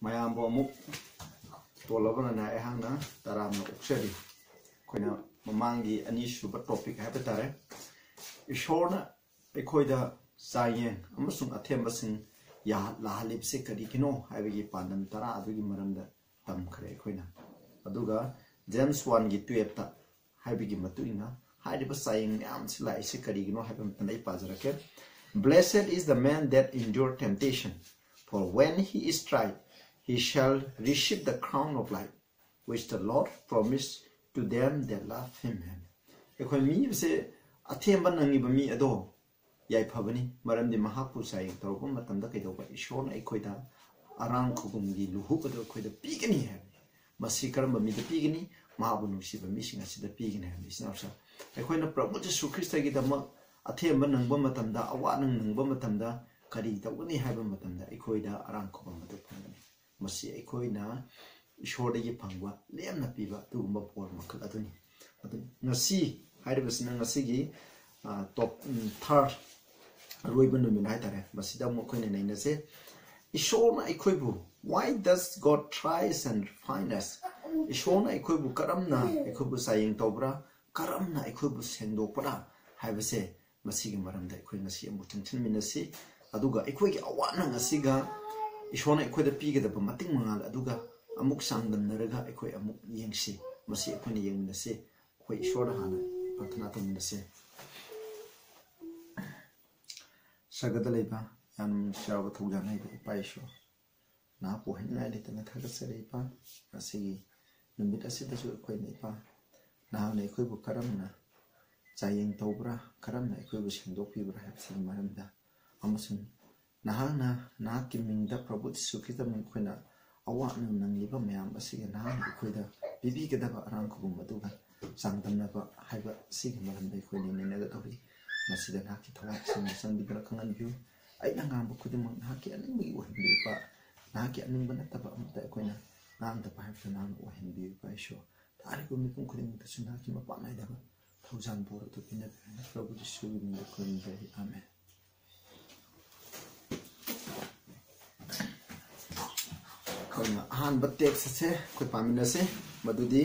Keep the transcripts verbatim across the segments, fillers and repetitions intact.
ꯃꯌꯥꯝꯕꯨ ꯑꯃꯨꯛ ꯇꯣꯜꯂꯕꯅꯅꯦ ꯑꯩꯍꯥꯛꯅ ꯇꯔꯥꯝꯅ ꯑꯣꯛꯆꯔꯤ꯫ ꯑꯩꯈꯣꯏꯅ ꯃꯃꯥꯡꯒꯤ ꯑꯅꯤꯁꯨꯕ topic ꯍꯥꯏꯕ ꯇꯥꯔꯦ, ꯏꯁꯣꯔꯅ ꯑꯩꯈꯣꯏꯗ ꯆꯥꯡꯌꯦꯡ ꯑꯃꯁꯨꯡ ꯑꯊꯦꯝꯕꯁꯤꯡ ꯌꯥꯍ-, ꯂꯥꯛꯍꯜꯂꯤꯕꯁꯦ ꯀꯔꯤꯒꯤꯅꯣ ꯍꯥꯏꯕꯒꯤ ꯄꯥꯟꯗꯝ ꯇꯔꯥ ꯑꯗꯨꯒꯤ ꯃꯔꯝꯗ ꯇꯝꯈ꯭ꯔꯦ ꯑꯩꯈꯣꯏꯅ꯫ ꯑꯗꯨꯒ James one ꯒꯤ twelve ꯇ ꯍꯥꯏꯕꯒꯤ ꯃꯇꯨꯡ ꯏꯟꯅ ꯍꯥꯏꯔꯤꯕ ꯆꯥꯡꯌꯦꯡ ꯃꯌꯥꯝꯁꯤ ꯂꯥꯛꯏꯁꯤ ꯀꯔꯤꯒꯤꯅꯣ ꯍꯥꯏꯕ ꯃꯇꯝꯗ ꯑꯩ ꯄꯥꯖꯔꯛꯀꯦ꯫ "Blessed is the man that endure temptation, for when he is tried, he shall receive the crown of life, which the Lord promised to them that love him." ꯑꯩꯈꯣꯏ ꯃꯤꯁꯦ ꯑꯊꯦꯝꯕ ꯅꯪꯉꯤꯕ ꯃꯤ ꯑꯗꯣ ꯌꯥꯏꯐꯕꯅꯤ, ꯃꯔꯝꯗꯤ ꯃꯍꯥꯛꯄꯨ ꯆꯥꯡꯌꯦꯡ ꯇꯧꯔꯛꯄ ꯃꯇꯝꯗ ꯀꯩꯗꯧꯕ? ꯏꯁꯣꯔꯅ ꯑꯩꯈꯣꯏꯗ ꯑꯔꯥꯡ ꯈꯨꯕꯝꯒꯤ ꯂꯨꯍꯨꯞ ꯑꯗꯨ ꯑꯩꯈꯣꯏꯗ ꯄꯤꯒꯅꯤ ꯍꯥꯏꯕꯅꯤ꯫ ꯃꯁꯤ ꯀꯔꯝꯕ ꯃꯤꯗ ꯄꯤꯒꯅꯤ? ꯃꯍꯥꯛꯄꯨ ꯅꯨꯡꯁꯤꯕ ꯃꯤꯁꯤꯡ ꯑꯁꯤꯗ ꯄꯤꯒꯅꯤ ꯍꯥꯏꯕꯅꯤ꯫ ꯏꯆꯤꯟ ꯏꯅꯥꯎꯁꯤꯡ, ꯑꯩꯈꯣꯏꯅ ꯄ꯭ꯔꯚꯨ ꯖꯤꯁꯨ ꯈ꯭ꯔꯤꯁꯇꯒꯤꯗꯃꯛ ꯑꯊꯦꯝꯕ ꯅꯪꯕ ꯃꯇꯝꯗ, ꯑꯋꯥ ꯅꯪ ꯅꯪꯕ ꯃꯇꯝꯗ ꯀꯔꯤ ꯇꯧꯒꯅꯤ ꯍꯥꯏꯕ ꯃꯇꯝꯗ ꯑꯩꯈꯣꯏꯗ ꯑꯔꯥꯡ ꯈꯨꯕꯝ ꯑꯗꯨ ꯐꯪꯒꯅꯤ꯫ ꯃꯁꯤ ꯑꯩꯈꯣꯏꯅ ꯏꯁꯣꯔꯗꯒꯤ ꯐꯪꯕ ꯂꯦꯝꯅ ꯄꯤꯕ ꯑꯗꯨꯒꯨꯝꯕ ꯕꯣꯔ ꯃꯈꯜ ꯑꯗꯨꯅꯤ꯫ ꯑꯗꯨ ꯉꯁꯤ ꯍꯥꯏꯔꯤꯕꯁꯤꯅ ꯉꯁꯤꯒꯤ, ꯑ, top, ꯎꯝ, third, ꯑꯔꯣꯏꯕ ꯅꯨꯃꯤꯠ ꯍꯥꯏꯇꯥꯔꯦ, ꯃꯁꯤꯗ ꯑꯃꯨꯛ ꯑꯩꯈꯣꯏꯅ ꯅꯩꯅꯁꯦ꯫ ꯏꯁꯣꯔꯅ ꯑꯩꯈꯣꯏꯕꯨ, "Why does God tries and refine us?" ꯏꯁꯣꯔꯅ ꯑꯩꯈꯣꯏꯕꯨ ꯀꯔꯝꯅ ꯑꯩꯈꯣꯏꯕꯨ ꯆꯥꯡꯌꯦꯡ ꯇꯧꯕ꯭ꯔꯥ, ꯀꯔꯝꯅ ꯑꯩꯈꯣꯏꯕꯨ ꯁꯦꯡꯗꯣꯛꯄ꯭ꯔꯥ ꯍꯥꯏꯕꯁꯦ, ꯃꯁꯤꯒꯤ ꯃꯔꯝꯗ ꯑꯩꯈꯣꯏ ꯉꯁꯤ ꯑꯃꯨꯛ ꯆꯪꯁꯤꯟꯃꯤꯟꯅꯁꯤ꯫ ꯑꯗꯨꯒ ꯑꯩꯈꯣꯏꯒꯤ ꯑꯋꯥ ꯅꯪ ꯑꯁꯤꯒ ꯏꯁꯣꯔꯅ ꯑꯩꯈꯣꯏꯗ ꯄꯤꯒꯗꯕ ꯃꯇꯤꯡ ꯃꯉꯥꯜ ꯑꯗꯨꯒ ꯑꯃꯨꯛ ꯆꯥꯡꯗꯝꯅꯔꯒ ꯑꯩꯈꯣꯏ ꯑꯃꯨꯛ ꯌꯦꯡꯁꯤ꯫ ꯃꯁꯤ ꯑꯩꯈꯣꯏꯅ ꯌꯦꯡꯃꯤꯟꯅꯁꯤ꯫ ꯑꯩꯈꯣꯏ ꯏꯁꯣꯔꯗ ꯍꯥꯟꯅ ꯄ꯭ꯔꯥꯊꯅꯥ ꯇꯧꯃꯤꯟꯅꯁꯤ꯫ ꯁꯔꯒꯗ ꯂꯩꯕ ꯌꯥꯝꯅ ꯅꯨꯡꯁꯤꯔꯕ ꯊꯧꯖꯥꯜ ꯍꯩꯕ ꯏꯄꯥ ꯏꯁꯣꯔ, ꯅꯍꯥꯛꯄꯨ ꯍꯥꯏꯅꯤꯡꯉꯥꯏ ꯂꯩꯇꯅ ꯊꯥꯒꯠꯆꯔꯤ ꯏꯄꯥ꯫ ꯉꯁꯤꯒꯤ ꯅꯨꯃꯤꯠ ꯑꯁꯤꯗꯁꯨ ꯑꯩꯈꯣꯏꯅ ꯏꯄꯥ ꯅꯍꯥꯛꯅ ꯑꯩꯈꯣꯏꯕꯨ ꯀꯔꯝꯅ ꯆꯥꯡꯌꯦꯡ ꯇꯧꯕ꯭ꯔꯥ, ꯀꯔꯝꯅ ꯑꯩꯈꯣꯏꯕꯨ ꯁꯦꯡꯗꯣꯛꯄꯤꯕ꯭ꯔꯥ ꯍꯥꯏꯕꯁꯤꯒꯤ ꯃꯔꯝꯗ ꯑꯃꯁꯨꯡ ꯅꯍꯥꯛꯅ ꯅꯍꯥꯛꯀꯤ ꯃꯤꯡꯗ ꯄ꯭ꯔꯚꯨ ꯖꯤꯁꯨ ꯈ꯭ꯔꯤꯁꯇ ꯃꯤꯡ ꯑꯩꯈꯣꯏꯅ ꯑꯋꯥ ꯅꯪ ꯅꯪꯂꯤꯕ ꯃꯌꯥꯝ ꯑꯁꯤꯒ ꯅꯍꯥꯛꯅ ꯑꯩꯈꯣꯏꯗ ꯄꯤꯕꯤꯒꯗꯕ ꯑꯔꯥꯡ ꯈꯨꯕꯝ ꯑꯗꯨꯒ ꯆꯥꯡꯗꯝꯅꯕ ꯍꯥꯏꯕ ꯑꯁꯤꯒꯤ ꯃꯔꯝꯗ ꯑꯩꯈꯣꯏ ꯅꯩꯅꯒꯗꯧꯔꯤ꯫ ꯃꯁꯤꯗ ꯅꯍꯥꯛꯀꯤ ꯊꯋꯥꯏ ꯑꯁꯦꯡꯕ ꯆꯪꯕꯤꯗꯨꯅ ꯈꯪꯍꯟꯕꯤꯌꯨ꯫ ꯑꯩꯅ ꯉꯥꯡꯕ ꯈꯨꯗꯤꯡꯃꯛ ꯅꯍꯥꯛꯀꯤ ꯑꯅꯤꯡꯕꯒꯤ ꯑꯣꯏꯍꯟꯕꯤꯌꯨ ꯏꯄꯥ꯫ ꯅꯍꯥꯛꯀꯤ ꯑꯅꯤꯡꯕ ꯅꯠꯇꯕ ꯑꯃꯠꯇ ꯑꯩꯈꯣꯏꯅ ꯉꯥꯡꯗꯕ ꯍꯥꯏꯕꯗꯨ ꯅꯍꯥꯛꯅ ꯑꯣꯏꯍꯟꯕꯤꯌꯨ ꯏꯄꯥ ꯏꯁꯣꯔ꯫ ꯇꯥꯔꯤꯕ ꯃꯤꯄꯨꯝ ꯈꯨꯗꯤꯡꯃꯛꯇꯁꯨ ꯅꯍꯥꯛꯀꯤ ꯃꯄꯥꯟ ꯅꯥꯏꯗꯕ ꯊꯧꯖꯥꯜ ꯕꯣꯔ ꯑꯗꯨ ꯄꯤꯅꯕꯤꯌꯨ ꯍꯥꯏꯅ ꯄ꯭ꯔꯚꯨ ꯖꯤꯁꯨꯒꯤ ꯃꯤꯡꯗ ꯈꯨꯔꯨꯝꯖꯔꯤ꯫ ꯑꯥꯃꯦꯟ꯫ ꯑꯩꯈꯣꯏꯅ ꯑꯍꯥꯟꯕ ꯇꯦꯛꯁ ꯑꯁꯦ ꯑꯩꯈꯣꯏ ꯄꯥꯃꯤꯟꯅꯁꯦ꯫ ꯃꯗꯨꯗꯤ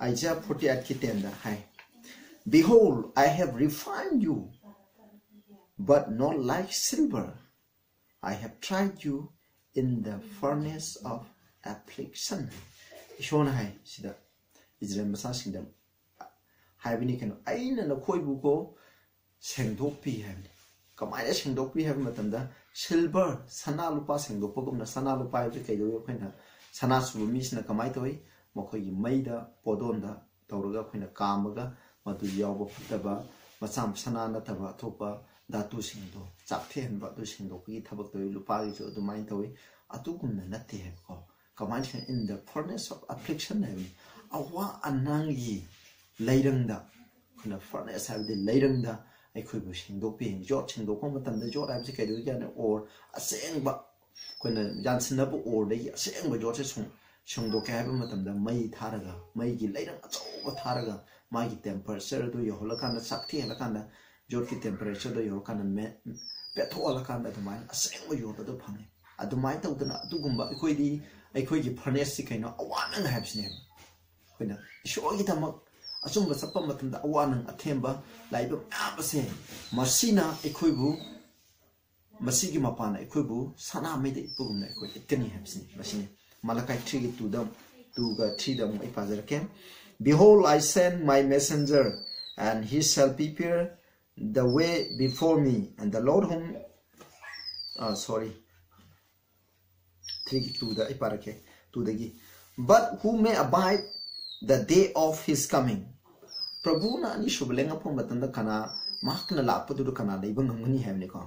Isaiah forty eight ꯀꯤ ten the high, "Behold, I have refined you, but not like silver. I have tried you in the furnace of affliction." ꯏꯁꯣꯔꯅ ꯍꯥꯏ ꯁꯤꯗ ꯏꯖꯔꯦꯜ ꯃꯆꯥꯁꯤꯡꯗ ꯍꯥꯏꯕꯅꯤ ꯀꯩꯅꯣ, "ꯑꯩꯅ ꯅꯈꯣꯏꯕꯨ ꯀꯣ ꯁꯦꯡꯗꯣꯛꯄꯤ" ꯍꯥꯏꯕꯅꯤ꯫ ꯀꯃꯥꯏꯅ ꯁꯦꯡꯗꯣꯛꯄꯤ ꯍꯥꯏꯕ ꯃꯇꯝꯗ, ꯁꯤꯜꯚꯔ, ꯁꯅꯥ ꯂꯨꯄꯥ ꯁꯦꯡꯗꯣꯛꯄꯒꯨꯝꯅ, ꯁꯅꯥ ꯂꯨꯄꯥ ꯍꯥꯏꯕꯁꯤ ꯀꯩꯗꯧꯏ? ꯑꯩꯈꯣꯏꯅ ꯁꯅꯥ ꯁꯨꯕ ꯃꯤꯁꯤꯅ ꯀꯃꯥꯏꯅ ꯇꯧꯏ? ꯃꯈꯣꯏꯒꯤ ꯃꯩꯗ, ꯄꯣꯗꯣꯟꯗ ꯇꯧꯔꯒ ꯑꯩꯈꯣꯏꯅ ꯀꯥꯝꯃꯒ ꯃꯗꯨ ꯌꯥꯎꯕ ꯐꯠꯇꯕ, ꯃꯆꯥ ꯁꯅꯥ ꯅꯠꯇꯕ ꯑꯇꯣꯞꯄ ꯙꯥꯇꯨꯁꯤꯡꯗꯣ ꯆꯥꯛꯊꯦꯛꯍꯟꯕ, ꯑꯗꯨ ꯁꯦꯡꯗꯣꯛꯄꯒꯤ ꯊꯕꯛ ꯇꯧꯏ꯫ ꯂꯨꯄꯥꯒꯤꯁꯨ ꯑꯗꯨꯃꯥꯏꯅ ꯇꯧꯏ꯫ ꯑꯗꯨꯒꯨꯝꯅ ꯅꯠꯇꯦ ꯍꯥꯏꯕꯀꯣ꯫ ꯀꯃꯥꯏꯅ ꯁꯦꯡ-, "In the furnace of affliction" ꯍꯥꯏꯕꯅꯤ꯫ ꯑꯋꯥ ꯑꯅꯥꯒꯤ ꯂꯩꯔꯪꯗ, ꯑꯩꯈꯣꯏꯅ furnace ꯍꯥꯏꯕꯗꯤ ꯂꯩꯔꯪꯗ ꯑꯩꯈꯣꯏꯕꯨ ꯁꯦꯡꯗꯣꯛꯄꯤ꯫ ꯌꯣꯠ ꯁꯦꯡꯗꯣꯛꯄ ꯃꯇꯝꯗ, ꯌꯣꯠ ꯍꯥꯏꯕꯁꯤ ꯀꯩꯗꯧꯒꯦ ꯍꯥꯏꯅ, ꯑꯣꯔ ꯑꯁꯦꯡꯕ ꯑꯩꯈꯣꯏꯅ ꯌꯥꯟꯁꯤꯟꯅꯕ ꯑꯣꯔꯗꯒꯤ ꯑꯁꯦꯡꯕ ꯌꯣꯠꯁꯦ ꯁꯨꯡ-, ꯁꯦꯡꯗꯣꯛꯀꯦ ꯍꯥꯏꯕ ꯃꯇꯝꯗ, ꯃꯩ ꯊꯥꯔꯒ, ꯃꯩꯒꯤ ꯂꯩꯔꯪ ꯑꯆꯧꯕ ꯊꯥꯔꯒ, ꯃꯥꯒꯤ temperature ꯑꯗꯨ ꯌꯧꯍꯜꯂꯀꯥꯟꯗ, ꯆꯥꯛꯊꯦꯛꯍꯜꯂꯀꯥꯟꯗ, ꯌꯣꯠꯀꯤ temperature ꯗꯣ ꯌꯧꯔꯀꯥꯟꯗ ꯃꯦ-, ꯄꯦꯠꯊꯣꯛꯍꯜꯂꯀꯥꯟꯗ ꯑꯗꯨꯃꯥꯏꯅ ꯑꯁꯦꯡꯕ ꯌꯣꯠ ꯑꯗꯨ ꯐꯪꯉꯤ꯫ ꯑꯗꯨꯃꯥꯏꯅ ꯇꯧꯗꯅ ꯑꯗꯨꯒꯨꯝꯕ ꯑꯩꯈꯣꯏꯗꯤ, ꯑꯩꯈꯣꯏꯒꯤ furnace ꯁꯤ ꯀꯩꯅꯣ? ꯑꯋꯥ ꯑꯅꯥ ꯍꯥꯏꯕꯁꯤꯅꯦꯕ꯫ ꯑꯩꯈꯣꯏꯅ ꯏꯁꯣꯔꯒꯤꯗꯃꯛ ꯑꯆꯨꯝꯕ ꯆꯠꯄ ꯃꯇꯝꯗ ꯑꯋꯥ ꯑꯅꯥ, ꯑꯊꯦꯝꯕ ꯂꯥꯛꯏꯕ ꯃꯌꯥꯝ ꯑꯁꯦ, ꯃꯁꯤꯅ ꯑꯩꯈꯣꯏꯕꯨ, ꯃꯁꯤꯒꯤ ꯃꯄꯥꯟꯅ ꯑꯩꯈꯣꯏꯕꯨ ꯁꯅꯥꯃꯩꯗ ꯏꯠꯄꯒꯨꯝꯅ ꯑꯩꯈꯣꯏ ꯏꯠꯀꯅꯤ ꯍꯥꯏꯕꯁꯤꯅꯤ꯫ ꯃꯁꯤꯅꯤ ꯃꯥꯂꯀꯥꯏ three ꯒꯤ two ꯗ, two ꯒ three ꯗ ꯑꯃꯨꯛ ꯑꯩ ꯄꯥꯖꯔꯛꯀꯦ꯫ "Behold, I send my messenger, and he shall prepare the way before me, and the Lord whom," ꯑ, sorry, three ꯒꯤ two ꯗ ꯑꯩ ꯄꯥꯔꯛꯀꯦ, two ꯗꯒꯤ, "But who may abide the day of his coming?" ꯄ꯭ꯔꯚꯨꯅ ꯑꯅꯤꯁꯨꯕ ꯂꯦꯡꯉꯛꯄ ꯃꯇꯝꯗ ꯀꯅꯥ, ꯃꯍꯥꯛꯅ ꯂꯥꯛꯄꯗꯨꯗ ꯀꯅꯥ ꯂꯩꯕ ꯉꯝꯒꯅꯤ ꯍꯥꯏꯕꯅꯤꯀꯣ꯫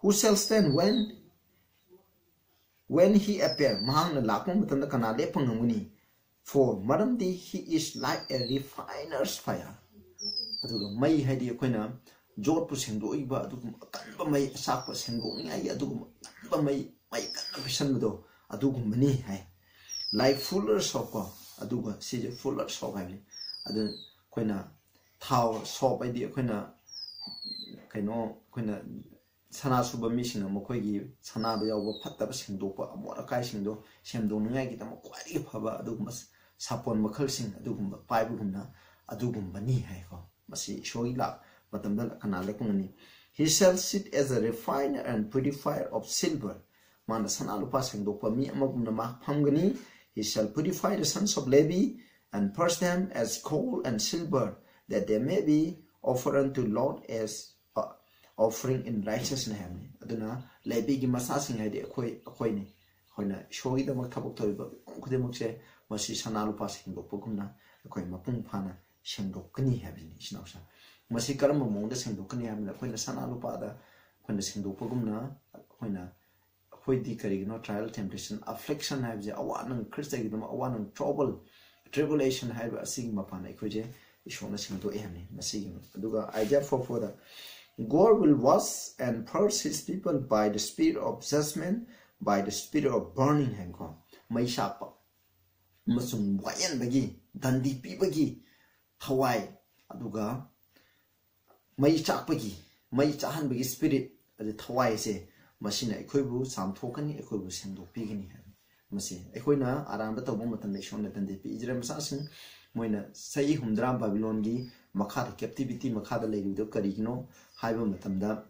"Who shall stand when, when he appear?" ꯃꯍꯥꯛꯅ ꯂꯥꯛꯄ ꯃꯇꯝꯗ ꯀꯅꯥ ꯂꯦꯞꯄ ꯉꯝꯒꯅꯤ? "For," ꯃꯔꯝꯗꯤ, "he is like a refiner's fire." ꯑꯗꯨꯒ ꯃꯩ ꯍꯥꯏꯗꯤ ꯑꯩꯈꯣꯏꯅ ꯌꯣꯠꯄꯨ ꯁꯦꯡꯗꯣꯛꯏꯕ ꯑꯗꯨꯒꯨꯝꯕ ꯑꯀꯟꯕ ꯃꯩ, ꯑꯆꯥꯛꯄ ꯁꯦꯡꯗꯣꯛꯅꯤꯡꯉꯥꯏꯒꯤ ꯑꯗꯨꯒꯨꯝꯕ ꯑꯀꯟꯕ ꯃꯩ, ꯃꯩ ꯀꯟꯅ ꯄꯤꯁꯟꯕꯗꯣ ꯑꯗꯨꯒꯨꯝꯕꯅꯤ ꯍꯥꯏ꯫ "Like fuller's soap" ꯀꯣ, ꯑꯗꯨꯒ ꯁꯤꯁꯦ fuller's soap ꯍꯥꯏꯕꯅꯤ꯫ ꯑꯗꯨ ꯑꯩꯈꯣꯏꯅ ꯊꯥꯎ, soap ꯍꯥꯏꯗꯤ ꯑꯩꯈꯣꯏꯅ ꯀꯩꯅꯣ, ꯑꯩꯈꯣꯏꯅ ꯁꯅꯥ ꯁꯨꯕ ꯃꯤꯁꯤꯡꯅ ꯃꯈꯣꯏꯒꯤ ꯁꯅꯥꯗ ꯌꯥꯎꯕ ꯐꯠꯇꯕ ꯁꯦꯡꯗꯣꯛꯄ, ꯑꯃꯣꯠ ꯑꯀꯥꯏꯁꯤꯡꯗꯣ ꯁꯦꯡꯗꯣꯛꯅꯤꯡꯉꯥꯏꯒꯤꯗꯃꯛ ꯈ꯭ꯋꯥꯏꯗꯒꯤ ꯐꯕ ꯑꯗꯨꯒꯨꯝꯕ ꯁꯥꯄꯣꯟ ꯃꯈꯜꯁꯤꯡ ꯑꯗꯨꯒꯨꯝꯕ ꯄꯥꯏꯕꯒꯨꯝꯅ ꯑꯗꯨꯒꯨꯝꯕꯅꯤ ꯍꯥꯏꯀꯣ꯫ ꯃꯁꯤ ꯏꯁꯣꯔꯒꯤ ꯂꯥꯛ ꯃꯇꯝꯗ ꯀꯅꯥ ꯂꯦꯞꯄꯒꯅꯤ? He shall sit as a refiner and purifier of silver. ꯃꯥꯅ ꯁꯅꯥ ꯂꯨꯄꯥ ꯁꯦꯡꯗꯣꯛꯄ ꯃꯤ ꯑꯃꯒꯨꯝꯅ ꯃꯥ ꯐꯝꯒꯅꯤ. He shall purify the sons of Levi and purge them as gold and silver, that they may be offered unto Lord as offering in righteousness ꯍꯥꯏꯕꯅꯤ꯫ ꯑꯗꯨꯅ ꯂꯦꯕꯤꯒꯤ ꯃꯆꯥꯁꯤꯡ ꯍꯥꯏꯗꯤ ꯑꯩꯈꯣꯏ ꯑꯩꯈꯣꯏꯅꯤ꯫ ꯑꯩꯈꯣꯏꯅ ꯏꯁꯣꯔꯒꯤꯗꯃꯛ ꯊꯕꯛ ꯇꯧꯔꯤꯕ ꯃꯤꯄꯨꯝ ꯈꯨꯗꯤꯡꯃꯛꯁꯦ ꯃꯁꯤ ꯁꯅꯥ ꯂꯨꯄꯥ ꯁꯦꯡꯗꯣꯛꯄꯒꯨꯝꯅ ꯑꯩꯈꯣꯏ ꯃꯄꯨꯡ ꯐꯥꯅ ꯁꯦꯡꯗꯣꯛꯀꯅꯤ ꯍꯥꯏꯕꯁꯤꯅꯤ, ꯏꯆꯤꯟ ꯏꯅꯥꯎꯁꯤꯡ꯫ ꯃꯁꯤ ꯀꯔꯝꯕ ꯃꯑꯣꯡꯗ ꯁꯦꯡꯗꯣꯛꯀꯅꯤ ꯍꯥꯏꯕꯗ, ꯑꯩꯈꯣꯏꯅ ꯁꯅꯥ ꯂꯨꯄꯥꯗ ꯑꯩꯈꯣꯏꯅ ꯁꯦꯡꯗꯣꯛꯄꯒꯨꯝꯅ ꯑꯩꯈꯣꯏꯅ ꯑꯩꯈꯣꯏꯗꯤ ꯀꯔꯤꯒꯤꯅꯣ trial, temptation, affliction ꯍꯥꯏꯕꯁꯦ, ꯑꯋꯥ ꯅꯪ, ꯈ꯭ꯔꯤꯁꯇꯒꯤꯗꯃꯛ ꯑꯋꯥ ꯅꯪ, trouble, tribulation ꯍꯥꯏꯕ ꯑꯁꯤꯒꯤ ꯃꯄꯥꯟ ꯑꯩꯈꯣꯏꯁꯦ ꯏꯁꯣꯔꯅ ꯁꯦꯡꯗꯣꯛꯑꯦ ꯍꯥꯏꯕꯅꯤ꯫ ꯃꯁꯤꯒꯤ ꯑꯗꯨꯒ Isaiah four four the, "God will wash and purge his people by the spirit of judgment, by the spirit of burning" ꯍꯥꯏꯕꯀꯣ꯫ ꯃꯩ ꯆꯥꯛꯄ ꯑꯃꯁꯨꯡ ꯋꯥꯌꯦꯟꯕꯒꯤ, ꯗꯟꯗꯤ ꯄꯤꯕꯒꯤ ꯊꯋꯥꯏ, ꯑꯗꯨꯒ ꯃꯩ ꯆꯥꯛꯄꯒꯤ, ꯃꯩ ꯆꯥꯍꯟꯕꯒꯤ spirit, ꯑꯗꯨ ꯊꯋꯥꯏꯁꯦ, ꯃꯁꯤꯅ ꯑꯩꯈꯣꯏꯕꯨ ꯆꯥꯝꯊꯣꯛꯀꯅꯤ, ꯑꯩꯈꯣꯏꯕꯨ ꯁꯦꯡꯗꯣꯛꯄꯤꯒꯅꯤ ꯍꯥꯏꯕ꯫ ꯃꯁꯤ ꯑꯩꯈꯣꯏꯅ ꯑꯔꯥꯟꯕ ꯇꯧꯕ ꯃꯇꯝꯗ ꯏꯁꯣꯔꯅ ꯗꯟꯗꯤ ꯄꯤ꯫ ꯏꯖꯔꯦꯜ ꯃꯆꯥꯁꯤꯡ ꯃꯣꯏꯅ ꯆꯍꯤ ꯍꯨꯝꯗ꯭ꯔꯥ ꯕꯥꯕꯤꯂꯣꯟꯒꯤ ꯃꯈꯥꯗ, captivity ꯃꯈꯥꯗ ꯂꯩꯔꯤꯕꯗꯨ ꯀꯔꯤꯒꯤꯅꯣ ꯍꯥꯏꯕ ꯃꯇꯝꯗ,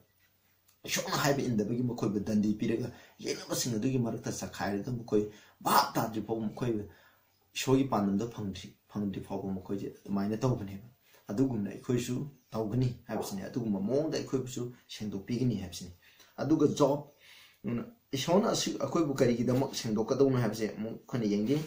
ꯏꯁꯣꯔꯅ ꯍꯥꯏꯕ ꯏꯟꯗꯕꯒꯤ ꯃꯈꯣꯏꯕꯨ ꯗꯟꯗꯤ ꯄꯤꯔꯒ ꯌꯦꯛꯅꯕꯁꯤꯡ ꯑꯗꯨꯒꯤ ꯃꯔꯛꯇ ꯆꯈꯥꯏꯔꯒ ꯃꯈꯣꯏ ꯚꯥꯞ ꯇꯥꯗ꯭ꯔꯤ ꯐꯥꯎꯕ, ꯃꯈꯣꯏ ꯏꯁꯣꯔꯒꯤ ꯄꯥꯟꯗꯝꯗꯣ ꯐꯪꯗ꯭ꯔꯤ, ꯐꯪꯗ꯭ꯔꯤ ꯐꯥꯎꯕ ꯃꯈꯣꯏꯁꯦ ꯑꯗꯨꯃꯥꯏꯅ ꯇꯧꯕꯅꯦꯕ꯫ ꯑꯗꯨꯒꯨꯝꯅ ꯑꯩꯈꯣꯏꯁꯨ ꯇꯧꯒꯅꯤ ꯍꯥꯏꯕꯁꯤꯅꯤ꯫ ꯑꯗꯨꯒꯨꯝꯕ ꯃꯑꯣꯡꯗ ꯑꯩꯈꯣꯏꯕꯨꯁꯨ ꯁꯦꯡꯗꯣꯛꯄꯤꯒꯅꯤ ꯍꯥꯏꯕꯁꯤꯅꯤ꯫ ꯑꯗꯨꯒ ꯖꯣꯕ, ꯎꯝ, ꯏꯁꯣꯔꯅ ꯑꯁꯤ ꯑꯩꯈꯣꯏꯕꯨ ꯀꯔꯤꯒꯤꯗꯃꯛ ꯁꯦꯡꯗꯣꯛꯀꯗꯧꯅꯣ ꯍꯥꯏꯕꯁꯦ ꯑꯃꯨꯛ ꯑꯩꯈꯣꯏꯅ ꯌꯦꯡꯒꯦ꯫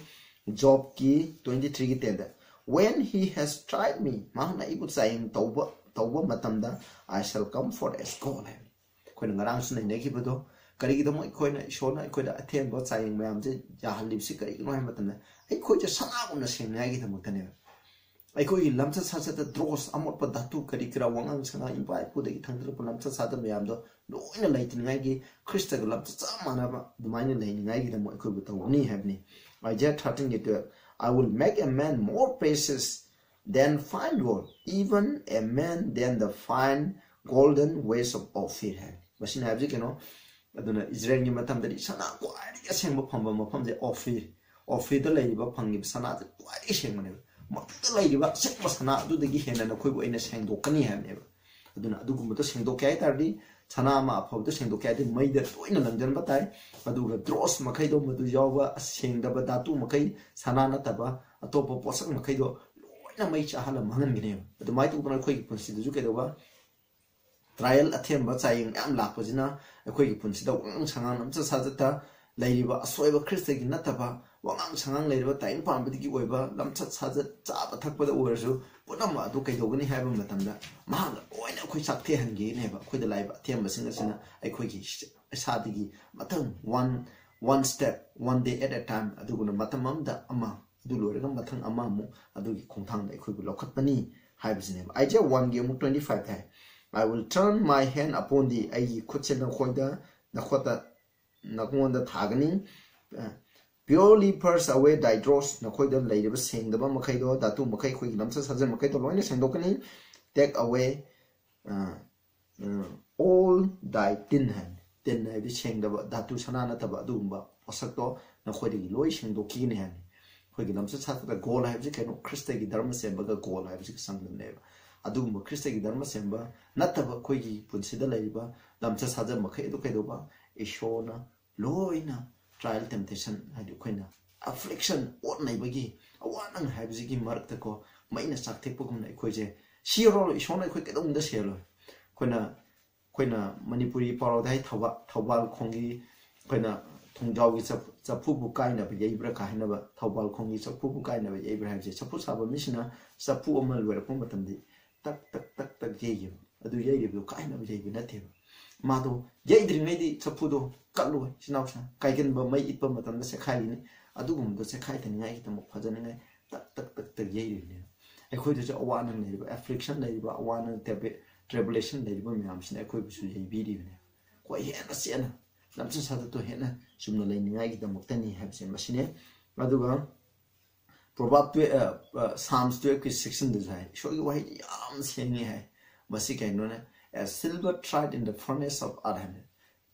ꯖꯣꯕꯀꯤ twenty three ꯒꯤ ten the, "When he has tried me", ꯃꯍꯥꯛꯅ ꯑꯩꯕꯨ ꯆꯥꯌꯦꯡ ꯇꯧꯕ, ꯇꯧꯕ ꯃꯇꯝꯗ, "I shall come forth as gold" ꯍꯥꯏꯕꯅꯤ꯫ ꯑꯩꯈꯣꯏꯅ ꯉꯔꯥꯡꯁꯨ ꯅꯩꯅꯈꯤꯕꯗꯣ, ꯀꯔꯤꯒꯤꯗꯃꯛ ꯑꯩꯈꯣꯏꯅ, ꯏꯁꯣꯔꯅ ꯑꯩꯈꯣꯏꯗ ꯑꯊꯦꯟꯕ ꯆꯥꯌꯦꯡ ꯃꯌꯥꯝꯁꯦ ꯌꯥꯍꯜꯂꯤꯕꯁꯤ ꯀꯔꯤꯒꯤꯅꯣ ꯍꯥꯏꯕ ꯃꯇꯝꯗ, ꯑꯩꯈꯣꯏꯁꯦ ꯁꯅꯥꯒꯨꯝꯅ ꯁꯦꯡꯅꯉꯥꯏꯒꯤꯗꯃꯛꯇꯅꯦꯕ꯫ ꯑꯩꯈꯣꯏꯒꯤ ꯂꯝꯆꯠ ꯁꯥꯖꯠꯇ ꯗ꯭ꯔꯣꯁ, ꯑꯃꯣꯠꯄ ꯙꯥꯇꯨ, ꯀꯔꯤ ꯀꯔꯥ, ꯋꯥꯉꯥꯡ ꯁꯉꯥꯡ, ꯏꯄꯥ ꯏꯄꯨꯗꯒꯤ ꯊꯥꯡꯗꯔꯛꯄ ꯂꯝꯆꯠ ꯁꯥꯖꯠ ꯃꯌꯥꯝꯗꯣ ꯂꯣꯏꯅ ꯂꯩꯇꯅꯤꯡꯉꯥꯏꯒꯤ, ꯈ꯭ꯔꯤꯁꯇꯒ ꯂꯝꯆꯠ ꯆꯞ ꯃꯥꯟꯅꯕ ꯑꯗꯨꯃꯥꯏꯅ ꯂꯩꯅꯤꯡꯉꯥꯏꯒꯤꯗꯃꯛ ꯑꯩꯈꯣꯏꯕꯨ ꯇꯧꯒꯅꯤ ꯍꯥꯏꯕꯅꯤ꯫ Isaiah thirteen twelve, "I will make a man more precious than fine gold, even a man than the fine golden ways of Ophir" ꯍꯥꯏ꯫ ꯃꯁꯤꯅ ꯍꯥꯏꯕꯁꯤ ꯀꯩꯅꯣ? ꯑꯗꯨꯅ ꯏꯖꯔꯦꯜꯒꯤ ꯃꯇꯝꯗꯗꯤ ꯁꯅꯥ ꯈ꯭ꯋꯥꯏꯗꯒꯤ ꯑꯁꯦꯡꯕ ꯐꯪꯕ ꯃꯐꯝꯁꯦ ꯑꯣꯐꯤꯔ, ꯑꯣꯐꯤꯔꯗ ꯂꯩꯔꯤꯕ ꯐꯪꯉꯤꯕ ꯁꯅꯥꯁꯦ ꯈ꯭ꯋꯥꯏꯗꯒꯤ ꯁꯦꯡꯕꯅꯦꯕ꯫ ꯃꯗꯨꯗ ꯂꯩꯔꯤꯕ ꯑꯁꯦꯡꯕ ꯁꯅꯥ ꯑꯗꯨꯗꯒꯤ ꯍꯦꯟꯅ ꯅꯈꯣꯏꯕꯨ ꯑꯩꯅ ꯁꯦꯡꯗꯣꯛꯀꯅꯤ ꯍꯥꯏꯕꯅꯦꯕ꯫ ꯑꯗꯨꯅ ꯑꯗꯨꯒꯨꯝꯕꯗꯣ ꯁꯦꯡꯗꯣꯛꯀꯦ ꯍꯥꯏ ꯇꯥꯔꯗꯤ ꯁꯅꯥ ꯑꯃ ꯑꯐꯕꯗꯣ ꯁꯦꯡꯗꯣꯛꯀꯦ ꯍꯥꯏꯔꯗꯤ ꯃꯩꯗ ꯇꯣꯏꯅ ꯂꯪꯁꯤꯟꯕ ꯇꯥꯏ꯫ ꯑꯗꯨꯒ ꯗ꯭ꯔꯣꯁ ꯃꯈꯩꯗꯣ, ꯃꯗꯨ ꯌꯥꯎꯕ ꯑꯁꯦꯡꯗꯕ ꯙꯥꯇꯨ ꯃꯈꯩ, ꯁꯅꯥ ꯅꯠꯇꯕ ꯑꯇꯣꯞꯄ ꯄꯣꯠꯁꯛ ꯃꯈꯩꯗꯣ ꯂꯣꯏꯅ ꯃꯩ ꯆꯥꯍꯜꯂ ꯃꯥꯡꯍꯟꯒꯅꯦꯕ꯫ ꯑꯗꯨꯃꯥꯏꯅ ꯇꯧꯗꯅ ꯑꯩꯈꯣꯏꯒꯤ ꯄꯨꯟꯁꯤꯗꯁꯨ ꯀꯩꯗꯧꯕ? ꯇ꯭ꯔꯥꯏꯌꯦꯜ, ꯑꯊꯦꯝꯕ, ꯆꯥꯌꯦꯡ ꯃꯌꯥꯝ ꯂꯥꯛꯄꯁꯤꯅ ꯑꯩꯈꯣꯏꯒꯤ ꯄꯨꯟꯁꯤꯗ ꯋꯥꯉꯥꯡ ꯁꯉꯥꯡ, ꯂꯝꯆꯠ ꯁꯥꯖꯠꯇ ꯂꯩꯔꯤꯕ ꯑꯁꯣꯏꯕ, ꯈ꯭ꯔꯤꯁꯇꯒꯤ ꯅꯠꯇꯕ ꯋꯥꯉꯥꯡ ꯁꯉꯥꯡ ꯂꯩꯔꯤꯕ, ꯇꯥꯏꯕꯪ ꯄꯥꯟꯕꯗꯒꯤ ꯑꯣꯏꯕ ꯂꯝꯆꯠ ꯁꯥꯖꯠ, ꯆꯥꯕ ꯊꯛꯄꯗ ꯑꯣꯏꯔꯁꯨ, ꯄꯨꯝꯅꯃꯛ ꯑꯗꯨ ꯀꯩꯗꯧꯒꯅꯤ ꯍꯥꯏꯕ ꯃꯇꯝꯗ ꯃꯍꯥꯛꯅ ꯂꯣꯏꯅ ꯑꯩꯈꯣꯏ ꯆꯥꯛꯊꯦꯛꯍꯟꯒꯅꯦꯕ꯫ ꯑꯩꯈꯣꯏꯗ ꯂꯥꯛꯏꯕ ꯑꯊꯦꯝꯕꯁꯤꯡ ꯑꯁꯤꯅ ꯑꯩꯈꯣꯏꯒꯤ ꯏꯁꯥꯗꯒꯤ ꯃꯊꯪ one, one step, one day at a time, ꯑꯗꯨꯒꯨꯝꯅ ꯃꯇꯝ ꯑꯃꯗ ꯑꯃ, ꯑꯗꯨ ꯂꯣꯏꯔꯒ ꯃꯊꯪ ꯑꯃ ꯑꯃꯨꯛ ꯑꯗꯨꯒꯤ ꯈꯣꯡꯊꯥꯡꯗ ꯑꯩꯈꯣꯏꯕꯨ ꯂꯧꯈꯠꯄꯅꯤ ꯍꯥꯏꯕꯁꯤꯅꯦꯕ꯫ Isaiah one ꯒꯤ ꯑꯃꯨꯛ twenty five high, "I will turn my hand upon thee", ꯑꯩꯒꯤ ꯈꯨꯠꯁꯦ ꯅꯈꯣꯏꯗ, ꯅꯈꯣꯠꯇ, ꯅꯉꯣꯟꯗ ꯊꯥꯒꯅꯤ꯫ "Purely purge away thy dross", ꯅꯈꯣꯏꯗ ꯂꯩꯔꯤꯕ ꯁꯦꯡꯗꯕ ꯃꯈꯩꯗꯣ, ꯙꯥꯇꯨ ꯃꯈꯩ, ꯑꯩꯈꯣꯏꯒꯤ ꯂꯝꯆꯠ ꯁꯥꯖꯠ ꯃꯈꯩꯗꯣ ꯂꯣꯏꯅ ꯁꯦꯡꯗꯣꯛꯀꯅꯤ꯫ "Take away, uh, uh, all thy tin" ꯍꯥꯏꯕꯅꯤ꯫ ꯇꯤꯟ ꯍꯥꯏꯕꯗꯤ ꯁꯦꯡꯗꯕ, ꯙꯥꯇꯨ, ꯁꯅꯥ ꯅꯠꯇꯕ ꯑꯗꯨꯒꯨꯝꯕ ꯄꯣꯠꯁꯛꯇꯣ ꯅꯈꯣꯏꯗꯒꯤ ꯂꯣꯏ ꯁꯦꯡꯗꯣꯛꯈꯤꯒꯅꯤ ꯍꯥꯏꯕꯅꯤ꯫ ꯑꯩꯈꯣꯏꯒꯤ ꯂꯝꯆꯠ ꯁꯥꯖꯠꯇ ꯒꯣꯜ ꯍꯥꯏꯕꯁꯤ ꯀꯩꯅꯣ? ꯈ꯭ꯔꯤꯁꯇꯒꯤ ꯙꯔꯃ ꯁꯦꯝꯕꯒ ꯒꯣꯜ ꯍꯥꯏꯕꯁꯤꯒ ꯆꯥꯡꯗꯝꯅꯩꯑꯕ꯫ ꯑꯗꯨꯒꯨꯝꯕ ꯈ꯭ꯔꯤꯁꯇꯒꯤ ꯙꯔꯃ ꯁꯦꯝꯕ ꯅꯠꯇꯕ ꯑꯩꯈꯣꯏꯒꯤ ꯄꯨꯟꯁꯤꯗ ꯂꯩꯔꯤꯕ ꯂꯝꯆꯠ ꯁꯥꯖꯠ ꯃꯈꯩ ꯑꯗꯨ ꯀꯩꯗꯧꯕ? ꯏꯁꯣꯔꯅ ꯂꯣꯏꯅ trial, temptation, ꯍꯥꯏꯗꯤ ꯑꯩꯈꯣꯏꯅ affliction, ꯑꯣꯠ ꯅꯩꯕꯒꯤ ꯑꯋꯥ ꯅꯪ ꯍꯥꯏꯕꯁꯤꯒꯤ ꯃꯔꯛꯇꯀꯣ, ꯃꯩꯅ ꯆꯥꯛꯊꯦꯛꯄꯒꯨꯝꯅ ꯑꯩꯈꯣꯏꯁꯦ ꯁꯤꯔꯔꯣꯏ꯫ ꯏꯁꯣꯔꯅ ꯑꯩꯈꯣꯏ ꯀꯩꯗꯧꯅꯨꯡꯗ ꯁꯤꯔꯔꯣꯏ꯫ ꯑꯩꯈꯣꯏꯅ, ꯑꯩꯈꯣꯏꯅ ꯃꯅꯤꯄꯨꯔꯤ ꯄꯥꯎꯔꯧꯗ ꯍꯥꯏ, ꯊꯧꯕꯥꯜ, ꯊꯧꯕꯥꯜ ꯈꯣꯡꯒꯤ, ꯑꯩꯈꯣꯏꯅ ꯊꯣꯡꯖꯥꯎꯒꯤ ꯆꯐꯨ, ꯆꯐꯨꯕꯨ ꯀꯥꯏꯅꯕ ꯌꯩꯕ꯭ꯔꯥ ꯀꯥ ꯍꯥꯏꯅꯕ, ꯊꯧꯕꯥꯜ ꯈꯣꯡꯒꯤ ꯆꯐꯨꯕꯨ ꯀꯥꯏꯅꯕ ꯌꯩꯕ꯭ꯔꯥ ꯍꯥꯏꯕꯁꯦ, ꯆꯐꯨ ꯁꯥꯕ ꯃꯤꯁꯤꯅ ꯆꯐꯨ ꯑꯃ ꯂꯣꯏꯔꯛꯄ ꯃꯇꯝꯗꯤ ꯇꯛ, ꯇꯛ, ꯇꯛ, ꯇꯛ ꯌꯩꯈꯤꯕ꯫ ꯑꯗꯨ ꯌꯩꯔꯤꯕꯗꯨ ꯀꯥꯏꯅꯕ ꯌꯩꯕ ꯅꯠꯇꯦꯕ꯫ ꯃꯥꯗꯣ ꯌꯩꯗ꯭ꯔꯤꯉꯩꯗꯤ ꯆꯐꯨꯗꯣ ꯀꯠꯂꯣꯏ, ꯏꯆꯤꯟ ꯏꯅꯥꯎꯁꯤꯡ꯫ ꯀꯥꯏꯒꯟꯕ, ꯃꯩ ꯏꯠꯄ ꯃꯇꯝꯗ ꯆꯦꯈꯥꯏꯈꯤꯅꯤ꯫ ꯑꯗꯨꯒꯨꯝꯕꯗꯣ ꯆꯦꯈꯥꯏꯗꯅꯤꯡꯉꯥꯏꯒꯤꯗꯃꯛ, ꯐꯖꯅꯤꯡꯉꯥꯏ ꯇꯛ, ꯇꯛ, ꯇꯛ, ꯇꯛ ꯌꯩꯔꯤꯕꯅꯦꯕ꯫ ꯑꯩꯈꯣꯏꯗꯁꯨ ꯑꯋꯥ ꯅꯪ ꯂꯩꯔꯤꯕ, affliction ꯂꯩꯔꯤꯕ, ꯑꯋꯥ ꯅꯪ, ꯇꯦꯕ꯭ꯂꯦ-, tribulation ꯂꯩꯔꯤꯕ ꯃꯌꯥꯝꯁꯤꯅ ꯑꯩꯈꯣꯏꯕꯨꯁꯨ ꯌꯩꯕꯤꯔꯤꯕꯅꯦꯕ꯫ ꯑꯩꯈꯣꯏ ꯍꯦꯟꯅ ꯆꯦꯠꯅ ꯂꯝꯆꯠ ꯁꯥꯖꯠꯇꯣ ꯍꯦꯟꯅ ꯆꯨꯝꯅ ꯂꯩꯅꯤꯡꯉꯥꯏꯒꯤꯗꯃꯛꯇꯅꯤ ꯍꯥꯏꯕꯁꯦ ꯃꯁꯤꯅꯦ꯫ ꯑꯗꯨꯒ Proverb twelve, ꯑ, ꯑ, Psalms twelve ꯀꯤ sixteen ꯗꯁꯨ ꯍꯥꯏ, ꯏꯁꯣꯔꯒꯤ ꯋꯥꯍꯩꯗꯤ ꯌꯥꯝ ꯁꯦꯡꯉꯤ ꯍꯥꯏ꯫ ꯃꯁꯤ ꯀꯩꯅꯣꯅꯦ? A silver tried in the furnace of earth ꯍꯥꯏꯕꯅꯤ,